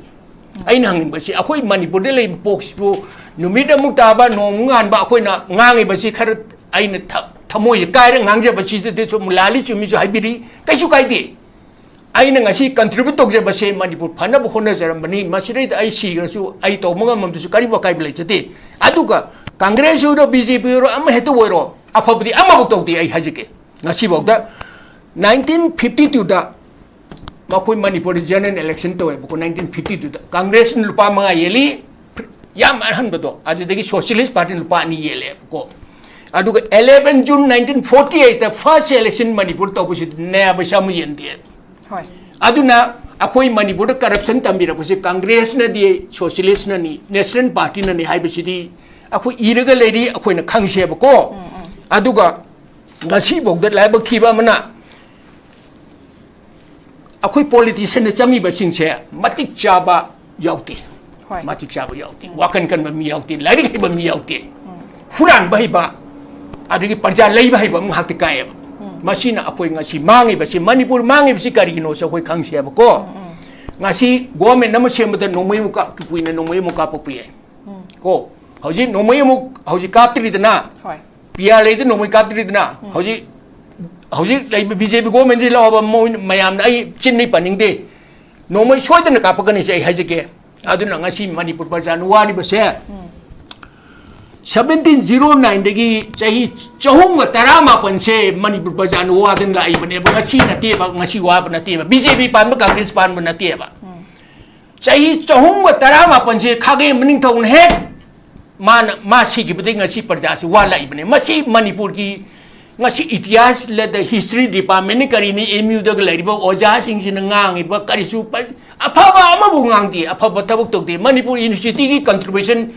ꯑꯩꯅ ꯍꯪꯅꯤꯡꯕꯁꯤ, ꯑꯩꯈꯣꯏ ꯃꯅꯤꯄꯨꯔꯗ ꯂꯩꯕ ꯄꯣꯛꯁꯤꯕꯨ ꯅꯨꯃꯤꯠ ꯑꯃꯨꯛ ꯇꯥꯕ, ꯅꯣꯡ ꯑꯃꯨꯛ ꯉꯥꯟꯕ, ꯑꯩꯈꯣꯏꯅ ꯉꯥꯡꯉꯤꯕꯁꯤ ꯈꯔ ꯑꯩꯅ ꯊ-, ꯊꯃꯣꯏꯁꯦ ꯀꯥꯏꯔ ꯉꯥꯡꯖꯕꯁꯤꯗꯗꯤ ꯁꯨꯝ ꯂꯥꯜꯂꯤ ꯆꯨꯝꯃꯤꯁꯨ ꯍꯥꯏꯕꯤꯔꯤ, ꯀꯩꯁꯨ ꯀꯥꯏꯗꯦ꯫ ꯑꯩꯅ ꯉꯁꯤ contribute ꯇꯧꯖꯕꯁꯦ ꯃꯅꯤꯄꯨꯔ ꯐꯅꯕ ꯍꯣꯠꯅꯖꯔꯝꯕꯅꯤ꯫ ꯃꯁꯤꯗꯩꯗ ꯑꯩ ꯁꯤꯈ꯭ꯔꯁꯨ, ꯑꯩ ꯇꯧꯕ ꯉꯝꯃꯝꯗ꯭ꯔꯁꯨ ꯀꯔꯤꯝ ꯑꯀꯥꯏꯕ ꯂꯩꯖꯗꯦ꯫ ꯑꯗꯨꯒ ꯀꯪꯒ꯭ꯔꯦꯁ ꯑꯣꯏꯔꯣ, ꯕꯤ ꯖꯦ ꯄꯤ ꯑꯣꯏꯔꯣ, ꯑꯃ ꯍꯦꯛꯇ ꯑꯣꯏꯔꯣ, ꯑꯐꯕꯗꯤ ꯑꯃꯐꯥꯎ ꯇꯧꯗꯦ꯫ ꯑꯩ ꯍꯥꯏꯖꯒꯦ, ꯉꯁꯤꯐꯥꯎꯗ nineteen fifty twoꯗ ꯃꯈꯣꯏ ꯃꯅꯤꯄꯨꯔꯗ general election ꯇꯧꯋꯦꯕꯀꯣ, nineteen fifty twoꯗ꯫ ꯀꯪꯒ꯭ꯔꯦꯁꯅ ꯂꯨꯄꯥ ꯃꯉꯥ ꯌꯦꯜꯂꯤ, ꯌꯥꯝ ꯑꯍꯟꯕꯗꯣ, ꯑꯗꯨꯗꯒꯤ Socialist Partyꯅ ꯂꯨꯄꯥ ꯑꯅꯤ ꯌꯦꯜꯂꯦꯕꯀꯣ꯫ ꯑꯗꯨꯒ eleven June nineteen forty eight first election Manipur ꯇꯧꯕꯁꯤꯗꯤ ꯅꯌꯥ ꯄꯩꯁꯥ ꯑꯃ ꯌꯦꯟꯗꯦ꯫ ꯍꯣꯏ꯫ ꯑꯗꯨꯅ ꯑꯩꯈꯣꯏ ꯃꯅꯤꯄꯨꯔꯗ corruption ꯇꯝꯕꯤꯔꯛꯄꯁꯦ ꯀꯪꯒ꯭ꯔꯦꯁꯅꯗꯤ, ꯁꯣꯁꯤꯌꯦꯂꯤꯁꯅꯅꯤ, ꯅꯦꯁꯅꯦꯜ ꯄꯥꯔꯇꯤꯅꯅꯤ ꯍꯥꯏꯕꯁꯤꯗꯤ ꯑꯩꯈꯣꯏ ꯏꯔꯒ ꯂꯩꯔꯤ, ꯑꯩꯈꯣꯏꯅ ꯈꯪꯁꯦꯕꯀꯣ꯫ ꯑꯗꯨꯒ ꯉꯁꯤꯐꯥꯎꯗ ꯂꯥꯏꯕꯛ ꯊꯤꯕ ꯑꯃꯅ ꯑꯩꯈꯣꯏ ꯄꯣꯂꯤꯇꯤꯁꯤꯌꯥꯟꯗ ꯆꯪꯉꯤꯕꯁꯤꯡꯁꯦ ꯃꯇꯤꯛ ꯆꯥꯕ ꯌꯥꯎꯗꯦ꯫ ꯍꯣꯏ꯫ ꯃꯇꯤꯛ ꯆꯥꯕ ꯌꯥꯎꯗꯦ, ꯋꯥꯈꯜ ꯀꯟꯕ ꯃꯤ ꯌꯥꯎꯗꯦ, ꯂꯥꯏꯔꯤꯛ ꯍꯩꯕ ꯃꯤ ꯌꯥꯎꯗꯦ, ꯍꯨꯔꯥꯟꯕ ꯍꯩꯕ, ꯑꯗꯒꯤ ꯄ꯭ꯔꯖꯥ ꯂꯩꯕ ꯍꯩꯕ ꯑꯃ ꯉꯥꯛꯇ ꯀꯥꯏꯑꯦꯕ꯫ ꯃꯁꯤꯅ ꯑꯩꯈꯣꯏ ꯉꯁꯤ ꯃꯥꯡꯉꯤꯕꯁꯤ, ꯃꯅꯤꯄꯨꯔ ꯃꯥꯡꯉꯤꯕꯁꯤ ꯀꯔꯤꯒꯤꯅꯣꯁꯦ ꯑꯩꯈꯣꯏ ꯈꯪꯁꯦꯕꯀꯣ꯫ ꯉꯁꯤ ꯒꯣꯔꯃꯦꯟ ꯑꯃ ꯁꯦꯝꯕꯗ ꯅꯣꯡꯃꯩ ꯑꯃꯨꯛ ꯀꯥꯞ-, ꯀꯨꯏꯅ ꯅꯣꯡꯃꯩ ꯑꯃꯨꯛ ꯀꯥꯞꯄꯛꯄ ꯌꯥꯏ꯫ ꯀꯣ, ꯍꯧꯖꯤꯛ ꯅꯣꯡꯃꯩ ꯑꯃꯨꯛ ꯍꯧꯖꯤꯛ ꯀꯥꯞꯇ꯭ꯔꯤꯗꯅ, ꯍꯣꯏ꯫ ꯄꯤ ꯑꯥꯔ ꯑꯦꯗ ꯅꯣꯡꯃꯩ ꯀꯥꯞꯇ꯭ꯔꯤꯗꯅ, ꯍꯧꯖꯤꯛ, ꯍꯧꯖꯤꯛ ꯂꯩꯕ ꯕꯤ ꯖꯦ ꯄꯤ ꯒꯣꯔꯃꯦꯟꯁꯤ ꯂꯥꯛꯑꯣꯕ, ꯃꯣꯏ ꯃꯌꯥꯝꯅ, ꯑꯩ ꯆꯤꯟꯅꯤ ꯄꯟꯅꯤꯡꯗꯦ, ꯅꯣꯡꯃꯩ ꯁꯣꯏꯗꯅ ꯀꯥꯞꯄꯛꯀꯅꯤꯁꯦ ꯑꯩ ꯍꯥꯏꯖꯒꯦ꯫ ꯑꯗꯨꯅ ꯉꯁꯤ ꯃꯅꯤꯄꯨꯔ ꯄ꯭ꯔꯖꯥꯅ ꯋꯥꯔꯤꯕꯁꯦ, seventeen zero nineꯗꯒꯤ ꯆꯍꯤ ꯆꯍꯨꯝꯒ ꯇꯔꯥꯃꯥꯄꯟꯁꯦ ꯃꯅꯤꯄꯨꯔ ꯄ꯭ꯔꯖꯥꯅ ꯋꯥꯗꯅ ꯂꯥꯛꯏꯕꯅꯦꯕ꯫ ꯉꯁꯤ ꯅꯠꯇꯦꯕ, ꯉꯁꯤ ꯋꯥꯕ ꯅꯠꯇꯦꯕ, ꯕꯤ ꯖꯦ ꯄꯤ ꯄꯥꯟꯕ, ꯀꯪꯒ꯭ꯔꯦꯁ ꯄꯥꯟꯕ ꯅꯠꯇꯦꯕ꯫ ꯆꯍꯤ ꯆꯍꯨꯝꯒ ꯇꯔꯥꯃꯥꯄꯟꯁꯦ ꯈꯥꯒꯦ ꯃꯅꯤꯡꯊꯧꯅ ꯍꯦꯛ ꯃꯥꯅ, ꯃꯥ ꯁꯤꯈꯤꯕꯗꯒꯤ ꯉꯁꯤ ꯄ꯭ꯔꯖꯥꯁꯤ ꯋꯥꯂꯛꯏꯕꯅꯦ꯫ ꯃꯁꯤ ꯃꯅꯤꯄꯨꯔꯒꯤ ꯉꯁꯤ ꯏꯇꯤꯍꯥꯁ ꯂꯩꯗ, ꯍꯤꯁꯇ꯭ꯔꯤ ꯗꯤꯄꯥꯔꯠꯃꯦꯟꯅ ꯀꯔꯤꯅꯤ, ꯑꯦꯝ ꯌꯨꯗꯒ ꯂꯩꯔꯤꯕ ꯑꯣꯖꯥꯁꯤꯡꯁꯤꯅ ꯉꯥꯡꯉꯤꯕ ꯀꯔꯤꯁꯨ ꯄ-, ꯑꯐꯕ ꯑꯃꯕꯨ ꯉꯥꯡꯗꯦ, ꯑꯐꯕ ꯊꯕꯛ ꯇꯧꯗꯦ꯫ ꯃꯅꯤꯄꯨꯔ ꯌꯨꯅꯤꯚꯔꯁꯤꯇꯤꯒꯤ contribution,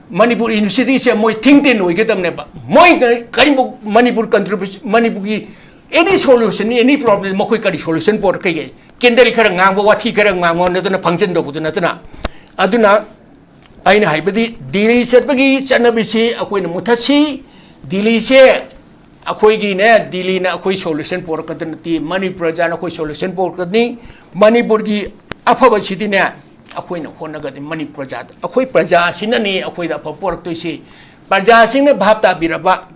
ꯃꯅꯤꯄꯨꯔ ꯌꯨꯅꯤꯚꯔꯁꯤꯇꯤꯁꯦ ꯃꯣꯏ think tank ꯑꯣꯏꯒꯗꯕꯅꯦꯕ꯫ ꯃꯣꯏ ꯀꯔꯤ-, ꯀꯔꯤꯕꯨ ꯃꯅꯤꯄꯨꯔ contribution, ꯃꯅꯤꯄꯨꯔꯒꯤ any solution, any problem ꯃꯈꯣꯏ ꯀꯔꯤ solution ꯄꯨꯔꯛꯀꯦ? ꯀꯦꯟꯗꯜ ꯈꯔ ꯉꯥꯡꯕ, ꯋꯥꯊꯤ ꯈꯔ ꯉꯥꯡꯕ ꯅꯠꯇꯅ, ꯐꯪꯁꯟ ꯇꯧꯕꯗꯨ ꯅꯠꯇꯅ꯫ ꯑꯗꯨꯅ ꯑꯩꯅ ꯍꯥꯏꯕꯗꯤ ꯗꯤꯜꯂꯤ ꯆꯠꯄꯒꯤ ꯆꯠꯅꯕꯤꯁꯤ ꯑꯩꯈꯣꯏꯅ ꯃꯨꯊꯠꯁꯤ꯫ ꯗꯤꯜꯂꯤꯁꯦ ꯑꯩꯈꯣꯏꯒꯤꯅꯦ, ꯗꯤꯜꯂꯤꯅ ꯑꯩꯈꯣꯏ solution ꯄꯨꯔꯛꯀꯗꯕ ꯅꯠꯇꯦ, ꯃꯅꯤꯄꯨꯔ ꯄ꯭ꯔꯖꯥꯅ ꯑꯩꯈꯣꯏ solution ꯄꯨꯔꯛꯀꯅꯤ꯫ ꯃꯅꯤꯄꯨꯔꯒꯤ ꯑꯐꯕꯁꯤꯗꯤꯅꯦ ꯑꯩꯈꯣꯏꯅ ꯍꯣꯠꯅꯒꯗꯕꯅꯤ꯫ ꯃꯅꯤꯄꯨꯔ ꯄ꯭ꯔꯖꯥꯗ, ꯑꯩꯈꯣꯏ ꯄ꯭ꯔꯖꯥꯁꯤꯅꯅꯦ ꯑꯩꯈꯣꯏꯗ ꯑꯐꯕ ꯄꯨꯔꯛꯇꯣꯏꯁꯤ꯫ ꯄ꯭ꯔꯖꯥꯁꯤꯡꯅ ꯚꯥꯞ ꯇꯥꯕꯤꯔꯕ,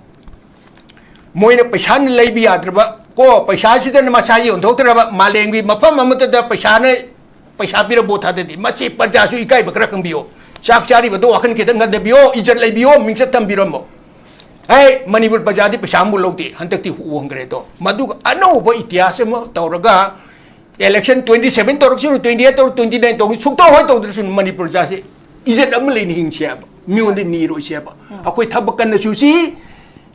ꯃꯣꯏꯅ ꯄꯩꯁꯥꯅ ꯂꯩꯕ ꯌꯥꯗ꯭ꯔꯕ ꯀꯣ, ꯄꯩꯁꯥꯁꯤꯗꯅ ꯃꯁꯥ ꯌꯣꯟꯊꯣꯛꯇ꯭ꯔꯕ, ꯃꯥꯂꯦꯝꯒꯤ ꯃꯐꯝ ꯑꯃꯠꯇꯗ ꯄꯩꯁꯥꯅ, ꯄꯩꯁꯥ ꯄꯤꯔ ꯚꯣꯠ ꯊꯥꯗꯗꯦ꯫ ꯃꯁꯤ ꯄ꯭ꯔꯖꯥꯁꯨ ꯏꯀꯥꯏꯕ ꯈꯔ ꯈꯪꯕꯤꯌꯣ꯫ ꯆꯥꯛ ꯆꯥꯔꯤꯕꯗꯣ ꯋꯥꯈꯜ ꯈꯤꯇꯪ ꯈꯟꯊꯕꯤꯌꯣ, ꯏꯖꯠ ꯂꯩꯕꯤꯌꯣ, ꯃꯤꯡꯆꯠ ꯊꯝꯕꯤꯔꯝꯃꯣ꯫ ꯍꯦ, ꯃꯅꯤꯄꯨꯔ ꯄ꯭ꯔꯖꯥꯗꯤ ꯄꯩꯁꯥ ꯑꯃꯕꯨ ꯂꯧꯗꯦ, ꯍꯟꯗꯛꯇꯤ ꯍꯣꯡꯈ꯭ꯔꯦ ꯑꯗꯣ꯫ ꯃꯗꯨꯒ ꯑꯅꯧꯕ ꯏꯇꯤꯍꯥꯁ ꯑꯃ ꯇꯧꯔꯒ election twenty seven ꯇꯧꯔꯛꯁꯅꯨ, twenty eight ꯇꯧꯔꯛ, twenty nine ꯇꯧꯔꯛ, ꯁꯨꯛꯇꯧ ꯍꯣꯏ ꯇꯧꯗ꯭ꯔꯁꯨ ꯃꯅꯤꯄꯨꯔ ꯄ꯭ꯔꯖꯥꯁꯦ ꯏꯖꯠ ꯑꯃ ꯂꯩꯅ ꯍꯤꯡꯁꯦ ꯍꯥꯏꯕ, ꯃꯤꯉꯣꯟꯗ ꯅꯤꯔꯣꯏꯁꯦ ꯍꯥꯏꯕ꯫ ꯑꯩꯈꯣꯏ ꯊꯕꯛ ꯀꯟꯅ ꯁꯨꯁꯤ,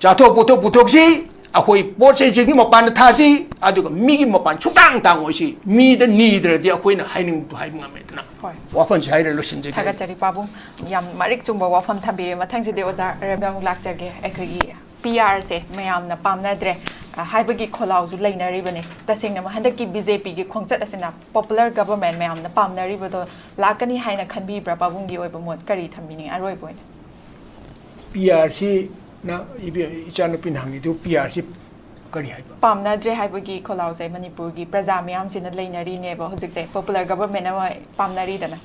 ꯆꯥꯊꯣꯛ ꯄꯣꯊꯣꯛ ꯄꯨꯊꯣꯛꯁꯤ, ꯑꯩꯈꯣꯏ ꯄꯣꯠ ꯆꯩꯁꯤꯡꯒꯤ ꯃꯄꯥꯟꯗ ꯊꯥꯁꯤ, ꯑꯗꯨꯒ ꯃꯤꯒꯤ ꯃꯄꯥꯟ ꯁꯨꯛꯇꯥꯡ ꯇꯥꯡꯉꯣꯏꯁꯤ꯫ ꯃꯤꯗ ꯅꯤꯗ꯭ꯔꯗꯤ ꯑꯩꯈꯣꯏꯅ ꯍꯥꯏꯅꯤꯡꯕꯗꯨ ꯍꯥꯏꯕ ꯉꯝꯃꯦꯗꯅ꯫ ꯍꯣꯏ꯫ ꯋꯥꯐꯝꯁꯤ ꯍꯥꯏꯔ ꯂꯣꯏꯁꯤꯟꯖꯒꯦ꯫ ꯊꯥꯒꯠꯆꯔꯤ ꯄꯥꯕꯨꯡ, ꯌꯥꯝ ꯃꯔꯤꯛ ꯆꯨꯝꯕ ꯋꯥꯐꯝ ꯊꯝꯕꯤꯔꯦ꯫ ꯃꯊꯪꯁꯤꯗꯤ ꯑꯣꯖꯥ ꯔꯦꯝꯗ ꯑꯃꯨꯛ ꯂꯥꯛꯆꯒꯦ꯫ ꯑꯩꯈꯣꯏꯒꯤ ꯄꯤ ꯑꯥꯔꯁꯦ ꯃꯌꯥꯝꯅ ꯄꯥꯝꯅꯗ꯭ꯔꯦ, ꯑ, ꯍꯥꯏꯕꯒꯤ ꯈꯣꯜꯂꯥꯎꯁꯨ ꯂꯩꯅꯔꯤꯕꯅꯤ꯫ ꯇꯁꯦꯡꯅ ꯍꯟꯗꯛꯀꯤ ꯕꯤ ꯖꯦ ꯄꯤꯒꯤ ꯈꯣꯡꯆꯠ ꯑꯁꯤꯅ ꯄꯣꯄꯨꯂꯔ ꯒꯕꯔꯃꯦꯟ ꯃꯌꯥꯝꯅ ꯄꯥꯝꯅꯔꯤꯕꯗꯣ ꯂꯥꯛꯀꯅꯤ ꯍꯥꯏꯅ ꯈꯟꯕꯤꯕ꯭ꯔꯥ? ꯄꯥꯕꯨꯡꯒꯤ ꯑꯣꯏꯕ ꯃꯣꯠ ꯀꯔꯤ ꯊꯝꯕꯤꯅꯤꯡꯉꯤ ꯑꯔꯣꯏꯕ ꯑꯣꯏꯅ? ꯄꯤ ꯑꯥꯔ ꯁꯤꯅ ꯏꯕꯦ-, ꯏꯆꯥꯅꯨꯄꯤꯅ ꯍꯪꯉꯤꯗꯨ ꯄꯤ ꯑꯥꯔ ꯁꯤ ꯀꯔꯤ ꯍꯥꯏꯕ? ꯄꯥꯝꯅꯗ꯭ꯔꯦ ꯍꯥꯏꯕꯒꯤ ꯈꯣꯜꯂꯥꯎꯁꯦ ꯃꯅꯤꯄꯨꯔꯒꯤ ꯄ꯭ꯔꯖꯥ ꯃꯤꯌꯥꯝꯁꯤꯅ ꯂꯩꯅꯔꯤꯅꯦꯕ ꯍꯧꯖꯤꯛꯁꯦ, ꯄꯣꯄꯨꯂꯔ ꯒꯕꯔꯃꯦꯟ ꯑꯃ ꯄꯥꯝꯅꯔꯤꯗꯅ꯫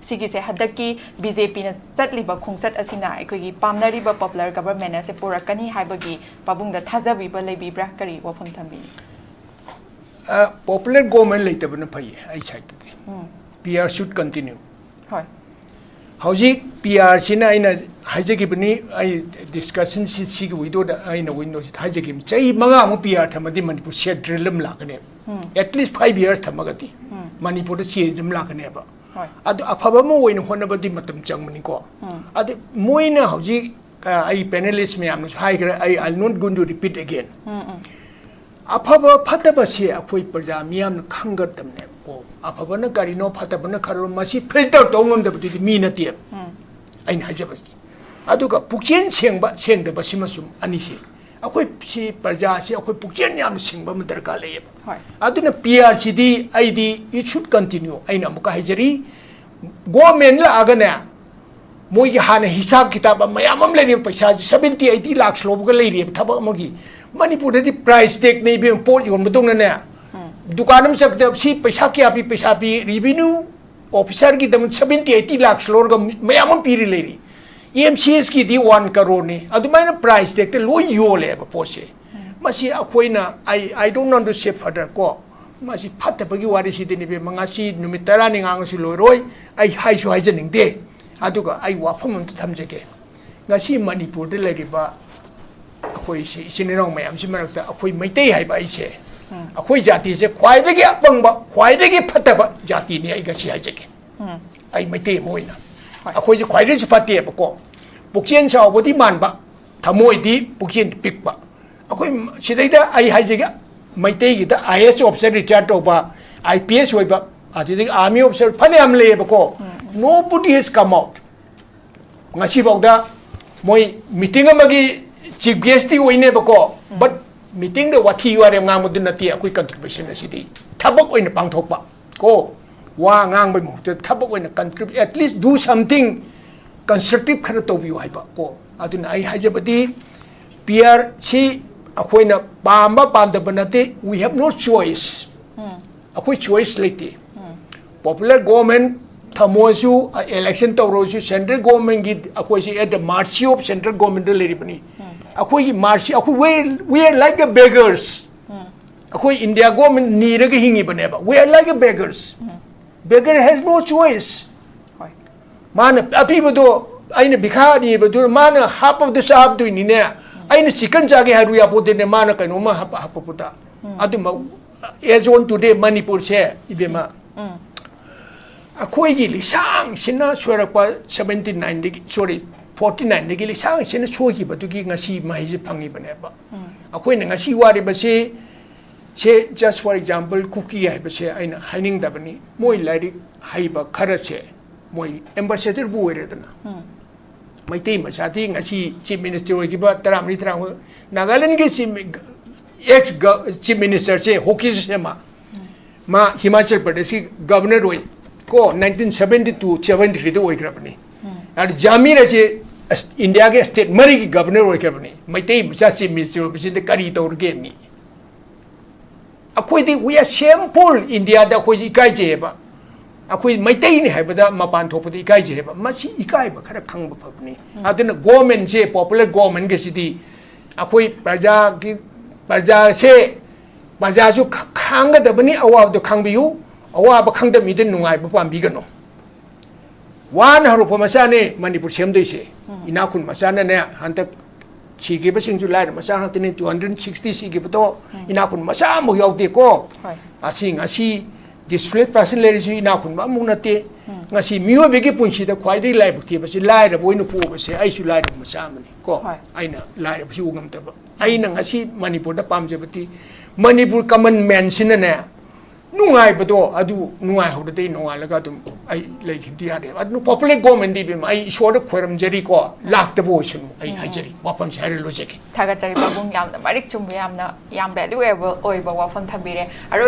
ꯁꯤꯒꯤꯁꯦ ꯍꯟꯗꯛꯀꯤ ꯕꯤ ꯖꯦ ꯄꯤꯅ ꯆꯠꯂꯤꯕ ꯈꯣꯡꯆꯠ ꯑꯁꯤꯅ ꯑꯩꯈꯣꯏꯒꯤ ꯄꯥꯝꯅꯔꯤꯕ ꯄꯣꯄꯨꯂꯔ ꯒꯕꯔꯃꯦꯟ ꯑꯁꯦ ꯄꯨꯔꯛꯀꯅꯤ ꯍꯥꯏꯕꯒꯤ ꯄꯥꯕꯨꯡꯗ ꯊꯥꯖꯕꯤꯕ ꯂꯩꯕꯤꯕ꯭ꯔꯥ? ꯀꯔꯤ ꯋꯥꯐꯝ ꯊꯝꯕꯤꯅꯤ? ꯄꯣꯄꯨꯂꯔ ꯒꯣꯔꯃꯦꯟ ꯂꯩꯇꯕꯅ ꯐꯩꯌꯦ ꯑꯩ ꯁꯥꯏꯠꯇꯗꯤ꯫ Um. P R should continue꯫ ꯍꯣꯏ꯫ ꯍꯧꯖꯤꯛ ꯄꯤ ꯑꯥꯔ ꯁꯤꯅ ꯑꯩꯅ ꯍꯥꯏꯖꯈꯤꯕꯅꯤ, ꯑꯩ ꯗꯤꯁꯀꯁꯟꯁꯤ ꯁꯤꯒꯤ ꯋꯤꯗꯣꯗ ꯑꯩꯅ ꯋꯤꯟꯗꯣꯁꯤꯗ ꯍꯥꯏꯖꯈꯤꯕꯅꯤ, ꯆꯍꯤ ꯃꯉꯥꯃꯨꯛ ꯄꯤ ꯑꯥꯔ ꯊꯝꯃꯗꯤ ꯃꯅꯤꯄꯨꯔ ꯁꯦꯟꯇ꯭ꯔꯦꯜ ꯑꯃ ꯂꯥꯛꯀꯅꯦꯕ꯫ ꯎꯝ꯫ At least five years ꯊꯝꯃꯒꯗꯤ ꯎꯝ꯫ ꯃꯅꯤꯄꯨꯔꯗ ꯆꯦꯟꯖ ꯑꯃ ꯂꯥꯛꯀꯅꯦꯕ꯫ ꯍꯣꯏ꯫ ꯑꯗꯨ ꯑꯐꯕ ꯑꯃ ꯑꯣꯏꯅ ꯍꯣꯠꯅꯕꯗꯤ ꯃꯇꯝ ꯆꯪꯕꯅꯤꯀꯣ꯫ ꯎꯝ꯫ ꯑꯗꯨ ꯃꯣꯏꯅ ꯍꯧꯖꯤꯛ, ꯑ, ꯑꯩ ꯄꯦꯅꯦꯂꯤꯁ ꯃꯌꯥꯝꯅꯁꯨ ꯍꯥꯏꯈ꯭ꯔꯦ, ꯑꯩ I not going to repeat again꯫ ꯎꯝ, ꯎꯝ꯫ ꯑꯐꯕ ꯐꯠꯇꯕꯁꯦ ꯑꯩꯈꯣꯏ ꯄ꯭ꯔꯖꯥ ꯃꯤꯌꯥꯝꯅ ꯈꯪꯒꯗꯕꯅꯦꯕꯀꯣ꯫ ꯑꯐꯕꯅ ꯀꯔꯤꯅꯣ, ꯐꯠꯇꯕꯅ ꯀꯔꯤꯅꯣ, ꯃꯁꯤ ꯐꯤꯜꯇꯔ ꯇꯧ ꯉꯝꯗꯕꯗꯨꯗꯤ ꯃꯤ ꯅꯠꯇꯦꯕ꯫ ꯎꯝ꯫ ꯑꯩꯅ ꯍꯥꯏꯖꯕꯁꯤ꯫ ꯑꯗꯨꯒ ꯄꯨꯛꯆꯦꯜ ꯁꯦꯡꯕ ꯁꯦꯡꯗꯕ ꯁꯤꯃꯁꯨ ꯑꯅꯤꯁꯤ꯫ ꯑꯩꯈꯣꯏ ꯁꯤ ꯄ꯭ꯔꯖꯥꯁꯤ ꯑꯩꯈꯣꯏ ꯄꯨꯛꯆꯦꯜ ꯌꯥꯝꯅ ꯁꯦꯡꯕ ꯑꯃ ꯗꯔꯀꯥꯔ ꯂꯩꯌꯦꯕ꯫ ꯍꯣꯏ꯫ ꯑꯗꯨꯅ ꯄꯤ ꯑꯥꯔ ꯁꯤꯗꯤ ꯑꯩꯗꯤ it should continue꯫ ꯑꯩꯅ ꯑꯃꯨꯛꯀ ꯍꯥꯏꯖꯔꯤ, ꯒꯣꯔꯃꯦꯟ ꯂꯥꯛꯑꯒꯅꯦ, ꯃꯣꯏꯒꯤ ꯍꯥꯟꯅ ꯍꯤꯁꯥꯕ ꯀꯤꯇꯥꯕ ꯃꯌꯥꯝ ꯑꯃ ꯂꯩꯔꯤꯕ, ꯄꯩꯁꯥꯁꯤ seventy eighty ꯂꯥꯛ ꯂꯧꯕꯒ ꯂꯩꯔꯤꯕ ꯊꯕꯛ ꯑꯃꯒꯤ꯫ ꯃꯅꯤꯄꯨꯔꯗꯗꯤ ꯄ꯭ꯔꯥꯏꯁ ꯇꯦꯛꯅ ꯏꯕꯦꯝ ꯄꯣꯠ ꯌꯣꯟꯕꯗꯧꯅꯅꯦ, ꯗꯨꯀꯥꯟ ꯑꯃ ꯆꯠꯄꯗ ꯁꯤ ꯄꯩꯁꯥ ꯀꯌꯥ ꯄꯤ, ꯄꯩꯁꯥ ꯄꯤ, ꯔꯤꯚꯤꯅ꯭ꯌꯨ ꯑꯣꯐꯤꯁꯔꯒꯤꯗꯃꯛ seventy eighty ꯂꯥꯛ ꯂꯧꯔꯒ ꯃꯌꯥꯝ ꯑꯃ ꯄꯤꯔꯤ ꯂꯩꯔꯤ꯫ M C ꯑꯦꯁꯀꯤꯗꯤ one ꯀꯔꯣꯔꯅꯤ꯫ ꯑꯗꯨꯃꯥꯏꯅ ꯄ꯭ꯔꯥꯏꯁ ꯇꯦꯛꯇ ꯂꯣꯏ ꯌꯣꯜꯂꯦꯕ ꯄꯣꯠꯁꯦ꯫ ꯃꯁꯤ ꯑꯩꯈꯣꯏꯅ, I, I don't want to say further ꯀꯣ, ꯃꯁꯤ ꯐꯠꯇꯕꯒꯤ ꯋꯥꯔꯤꯁꯤꯗꯤ ꯏꯕꯦꯝꯃ ꯉꯁꯤ ꯅꯨꯃꯤꯠ ꯇꯔꯥꯅꯤ ꯉꯥꯡꯉꯁꯨ ꯂꯣꯏꯔꯣꯏ꯫ ꯑꯩ ꯍꯥꯏꯁꯨ ꯍꯥꯏꯖꯅꯤꯡꯗꯦ꯫ ꯑꯗꯨꯒ ꯑꯩ ꯋꯥꯐꯝ ꯑꯝꯇ ꯊꯝꯖꯒꯦ꯫ ꯉꯁꯤ ꯃꯅꯤꯄꯨꯔꯗ ꯂꯩꯔꯤꯕ ꯑꯩꯈꯣꯏꯁꯦ ꯏꯆꯤꯟ ꯏꯅꯥꯎ ꯃꯌꯥꯝꯁꯤ ꯃꯔꯛꯇ ꯑꯩꯈꯣꯏ ꯃꯩꯇꯩ ꯍꯥꯏꯕ ꯑꯩꯁꯦ, ꯑꯩꯈꯣꯏ ꯖꯥꯇꯤꯁꯦ ꯈ꯭ꯋꯥꯏꯗꯒꯤ ꯑꯄꯪꯕ, ꯈ꯭ꯋꯥꯏꯗꯒꯤ ꯐꯠꯇꯕ ꯖꯥꯇꯤꯅꯤ ꯑꯩ ꯉꯁꯤ ꯍꯥꯏꯖꯒꯦ꯫ ꯑꯩ ꯃꯩꯇꯩ ꯑꯃ ꯑꯣꯏꯅ꯫ ꯍꯣꯏ꯫ ꯑꯩꯈꯣꯏꯁꯦ ꯈ꯭ꯋꯥꯏꯗꯒꯤꯁꯨ ꯐꯠꯇꯦꯕꯀꯣ꯫ ꯄꯨꯛꯆꯦꯜ ꯆꯥꯎꯕꯗꯤ ꯃꯥꯟꯕ, ꯑꯃꯣꯏꯗꯤ ꯄꯨꯛꯆꯦꯜ ꯄꯤꯛꯄ꯫ ꯑꯩꯈꯣꯏ ꯁꯤꯗꯩꯗ ꯑꯩ ꯍꯥꯏꯖꯒꯦ, ꯃꯩꯇꯩꯒꯤꯗ IAS officer retire ꯇꯧꯕ, IPS ꯑꯣꯏꯕ, ꯑꯗꯨꯗꯒꯤ army officer ꯐꯅꯌꯥꯝ ꯂꯩꯌꯦꯕꯀꯣ꯫ Nobody has come out. ꯉꯁꯤꯐꯥꯎꯗ ꯃꯣꯏ meeting ꯑꯃꯒꯤ chief guest ꯇꯤ ꯑꯣꯏꯅꯦꯕꯀꯣ, but meeting ꯗ ꯋꯥꯊꯤ ꯋꯥꯔꯦꯝ ꯉꯥꯡꯕꯗꯨ ꯅꯠꯇꯦ ꯑꯩꯈꯣꯏ contribution ꯑꯁꯤꯗꯤ꯫ ꯊꯕꯛ ꯑꯣꯏꯅ ꯄꯥꯡꯊꯣꯛꯄ ꯀꯣ, ꯋꯥ ꯉꯥꯡꯕꯒꯤ ꯃꯍꯨꯠꯇ ꯊꯕꯛ ꯑꯣꯏꯅ contribute, at least do something constructive ꯈꯔ ꯇꯧꯕꯤꯌꯨ ꯍꯥꯏꯕ ꯀꯣ꯫ ꯑꯗꯨꯅ ꯑꯩ ꯍꯥꯏꯖꯕꯗꯤ, PR ꯁꯤ ꯑꯩꯈꯣꯏꯅ ꯄꯥꯝꯕ ꯄꯥꯝꯗꯕ ꯅꯠꯇꯦ, we have no choice꯫ ꯑꯩꯈꯣꯏ choice ꯂꯩꯇꯦ꯫ Popular government ꯊꯝꯃꯣꯁꯨ, election ꯇꯧꯔꯁꯨ, central government ꯒꯤ ꯑꯩꯈꯣꯏꯁꯤ at the mercy of central government ꯗ ꯂꯩꯔꯤꯕꯅꯤ꯫ ꯑꯩꯈꯣꯏꯒꯤ mercy, ꯑꯩꯈꯣꯏ, we, we are like a beggars꯫ ꯑꯩꯈꯣꯏ India government ꯅꯤꯔꯒ ꯍꯤꯡꯉꯤꯕꯅꯦꯕ꯫ We are like a beggars꯫ Beggar has no choice꯫ ꯍꯣꯏ꯫ ꯃꯥꯅ ꯑꯄꯤꯕꯗꯣ, ꯑꯩꯅ ꯚꯤꯈꯥ ꯅꯤꯕꯗꯨ ꯃꯥꯅ ꯍꯥꯞꯄꯗꯨ ꯆꯥꯕꯗꯣꯏꯅꯤꯅꯦ꯫ ꯑꯩꯅ chicken ꯆꯥꯒꯦ ꯍꯥꯏꯔꯨ ꯌꯥꯄꯣꯠꯇꯦꯅꯦ, ꯃꯥꯅ ꯀꯩꯅꯣꯝꯃ ꯍꯥꯞꯄ, ꯍꯥꯞꯄꯛꯄꯗ꯫ ꯑꯗꯨꯃꯛ, as on today ꯃꯅꯤꯄꯨꯔꯁꯦ, ꯏꯕꯦꯝꯃ, ꯑꯩꯈꯣꯏꯒꯤ ꯂꯤꯁꯥꯡꯁꯤꯅ ꯁꯣꯏꯔꯛꯄ seventy nine ꯗꯒꯤ, sorry, forty nine ꯗꯒꯤ ꯂꯤꯁꯥꯡꯁꯤꯅ ꯁꯣꯏꯈꯤꯕꯗꯨꯒꯤ ꯉꯁꯤ ꯃꯍꯩꯁꯦ ꯐꯪꯉꯤꯕꯅꯦꯕ꯫ ꯑꯩꯈꯣꯏꯅ ꯉꯁꯤ ꯋꯥꯔꯤꯕꯁꯤ, ꯁꯦ, just for example, ꯀꯨꯀꯤ ꯍꯥꯏꯕꯁꯦ ꯑꯩꯅ ꯍꯥꯏꯅꯤꯡꯗꯕꯅꯤ꯫ ꯃꯣꯏ ꯂꯥꯏꯔꯤꯛ ꯍꯩꯕ ꯈꯔꯁꯦ, ꯃꯣꯏ ambassador ꯕꯨ ꯑꯣꯏꯔꯦꯗꯅ꯫ ꯃꯩꯇꯩ ꯃꯆꯥꯗꯤ ꯉꯁꯤ chief minister ꯑꯣꯏꯈꯤꯕ ꯇꯔꯥꯃꯔꯤ, ꯇꯔꯥꯃꯉꯥ, ꯅꯥꯒꯥꯂꯦꯟꯒꯤ chief, ex chief minister ꯁꯦ, ꯍꯣꯀꯤ ꯁꯦꯃꯥ, ꯃꯥ ꯍꯤꯃꯥꯆꯜ ꯄ꯭ꯔꯗꯦꯁꯀꯤ governor ꯑꯣꯏ ꯀꯣ, nineteen seventy two seventy three ꯗ ꯑꯣꯏꯈ꯭ꯔꯕꯅꯤ꯫ ꯑꯗꯨ ꯖꯥꯃꯤꯔ ꯑꯁꯤ ꯑꯁ, ꯏꯟꯗꯤꯌꯥꯒꯤ state ꯃꯔꯤꯒꯤ governor ꯑꯣꯏꯈ꯭ꯔꯕꯅꯤ꯫ ꯃꯩꯇꯩ ꯃꯆꯥ chief minister ꯑꯣꯏꯕꯁꯤꯗ ꯀꯔꯤ ꯇꯧꯔꯒꯦ ꯃꯤ? ꯑꯩꯈꯣꯏꯗꯤ we are shameful, ꯏꯟꯗꯤꯌꯥꯗ ꯑꯩꯈꯣꯏꯁꯤ ꯏꯀꯥꯏꯖꯩꯌꯦꯕ꯫ ꯑꯩꯈꯣꯏ ꯃꯩꯇꯩꯅꯤ ꯍꯥꯏꯕꯗ ꯃꯄꯥꯟ ꯊꯣꯛꯄꯗ ꯏꯀꯥꯏꯖꯩꯌꯦꯕ꯫ ꯃꯁꯤ ꯏꯀꯥꯏꯕ ꯈꯔ ꯈꯪꯕ ꯐꯕꯅꯤ꯫ ꯑꯗꯨꯅ government ꯁꯦ, popular government ꯀꯁꯤꯗꯤ ꯑꯩꯈꯣꯏ ꯄ꯭ꯔꯖꯥꯒꯤ, ꯄ꯭ꯔꯖꯥꯁꯦ, ꯄ꯭ꯔꯖꯥꯁꯨ ꯈ-, ꯈꯥꯡꯒꯗꯕꯅꯤ, ꯑꯋꯥꯕꯗꯣ ꯈꯥꯡꯕꯤꯌꯨ꯫ ꯑꯋꯥꯕ ꯈꯪꯗꯕ ꯃꯤꯗ ꯅꯨꯡꯉꯥꯏꯕ ꯄꯥꯝꯕꯤꯒꯅꯨ꯫ ꯋꯥꯅ ꯍꯧꯔꯛꯄ ꯃꯆꯥꯅꯦ ꯃꯅꯤꯄꯨꯔ ꯁꯦꯝꯗꯣꯏꯁꯦ꯫ ꯏꯅꯥꯛ ꯈꯨꯟ ꯃꯆꯥꯅꯅꯦ, ꯍꯟꯗꯛ ꯁꯤꯈꯤꯕꯁꯤꯡꯁꯨ ꯂꯥꯏꯔ ꯃꯆꯥ ꯉꯥꯛꯇꯅꯤ, two hundred sixty ꯁꯤꯈꯤꯕꯗꯣ, ꯏꯅꯥꯛ ꯈꯨꯟ ꯃꯆꯥ ꯑꯃꯐꯥꯎ ꯌꯥꯎꯗꯦꯀꯣ꯫ ꯍꯣꯏ꯫ ꯑꯁꯤ ꯉꯁꯤ displaced person ꯂꯩꯔꯤꯁꯤ ꯏꯅꯥꯛ ꯈꯨꯟꯕ ꯑꯃꯐꯥꯎ ꯅꯠꯇꯦ꯫ ꯉꯁꯤ ꯃꯤꯑꯣꯏꯕꯒꯤ ꯄꯨꯟꯁꯤꯗ ꯈ꯭ꯋꯥꯏꯗꯒꯤ ꯂꯥꯏꯕꯛ ꯊꯤꯕꯁꯤ ꯂꯥꯏꯔꯕ ꯑꯣꯏꯅ ꯄꯣꯛꯄꯁꯦ꯫ ꯑꯩꯁꯨ ꯂꯥꯏꯔꯕ ꯃꯆꯥ ꯑꯃꯅꯤ ꯀꯣ꯫ ꯍꯣꯏ꯫ ꯑꯩꯅ ꯂꯥꯏꯔꯕꯁꯤ ꯎ ꯉꯝꯗꯕ꯫ ꯑꯩꯅ ꯉꯁꯤ ꯃꯅꯤꯄꯨꯔꯗ ꯄꯥꯝꯖꯕꯗꯤ ꯃꯅꯤꯄꯨꯔ common man ꯁꯤꯅꯅꯦ ꯅꯨꯡꯉꯥꯏꯕꯗꯣ ꯑꯗꯨ ꯅꯨꯡꯉꯥꯏꯍꯧꯔꯗꯤ ꯅꯣꯡꯉꯥꯜꯂꯒ ꯑꯗꯨꯝ ꯑꯩ ꯂꯩꯈꯤꯕꯗꯤ ꯌꯥꯔꯦ꯫ ꯑꯗꯨ popular government ꯗꯤ ꯏꯕꯦꯝꯃ ꯑꯩ ꯏꯁꯣꯔꯗ ꯈꯣꯏꯔꯝꯖꯔꯤꯀꯣ, ꯂꯥꯛꯇꯕ ꯑꯣꯏꯁꯅꯨ꯫ ꯑꯩ ꯍꯥꯏꯖꯔꯤ, ꯋꯥꯐꯝꯁꯦ ꯍꯥꯏꯔ ꯂꯣꯏꯖꯒꯦ꯫ ꯊꯥꯒꯠꯆꯔꯤ ꯄꯥꯕꯨꯡ, ꯌꯥꯝꯅ ꯃꯔꯤꯛ ꯆꯨꯝꯕ, ꯌꯥꯝꯅ ꯌꯥꯝ valuable ꯑꯣꯏꯕ ꯋꯥꯐꯝ ꯊꯝꯕꯤꯔꯦ꯫ ꯑꯔꯣꯏꯕ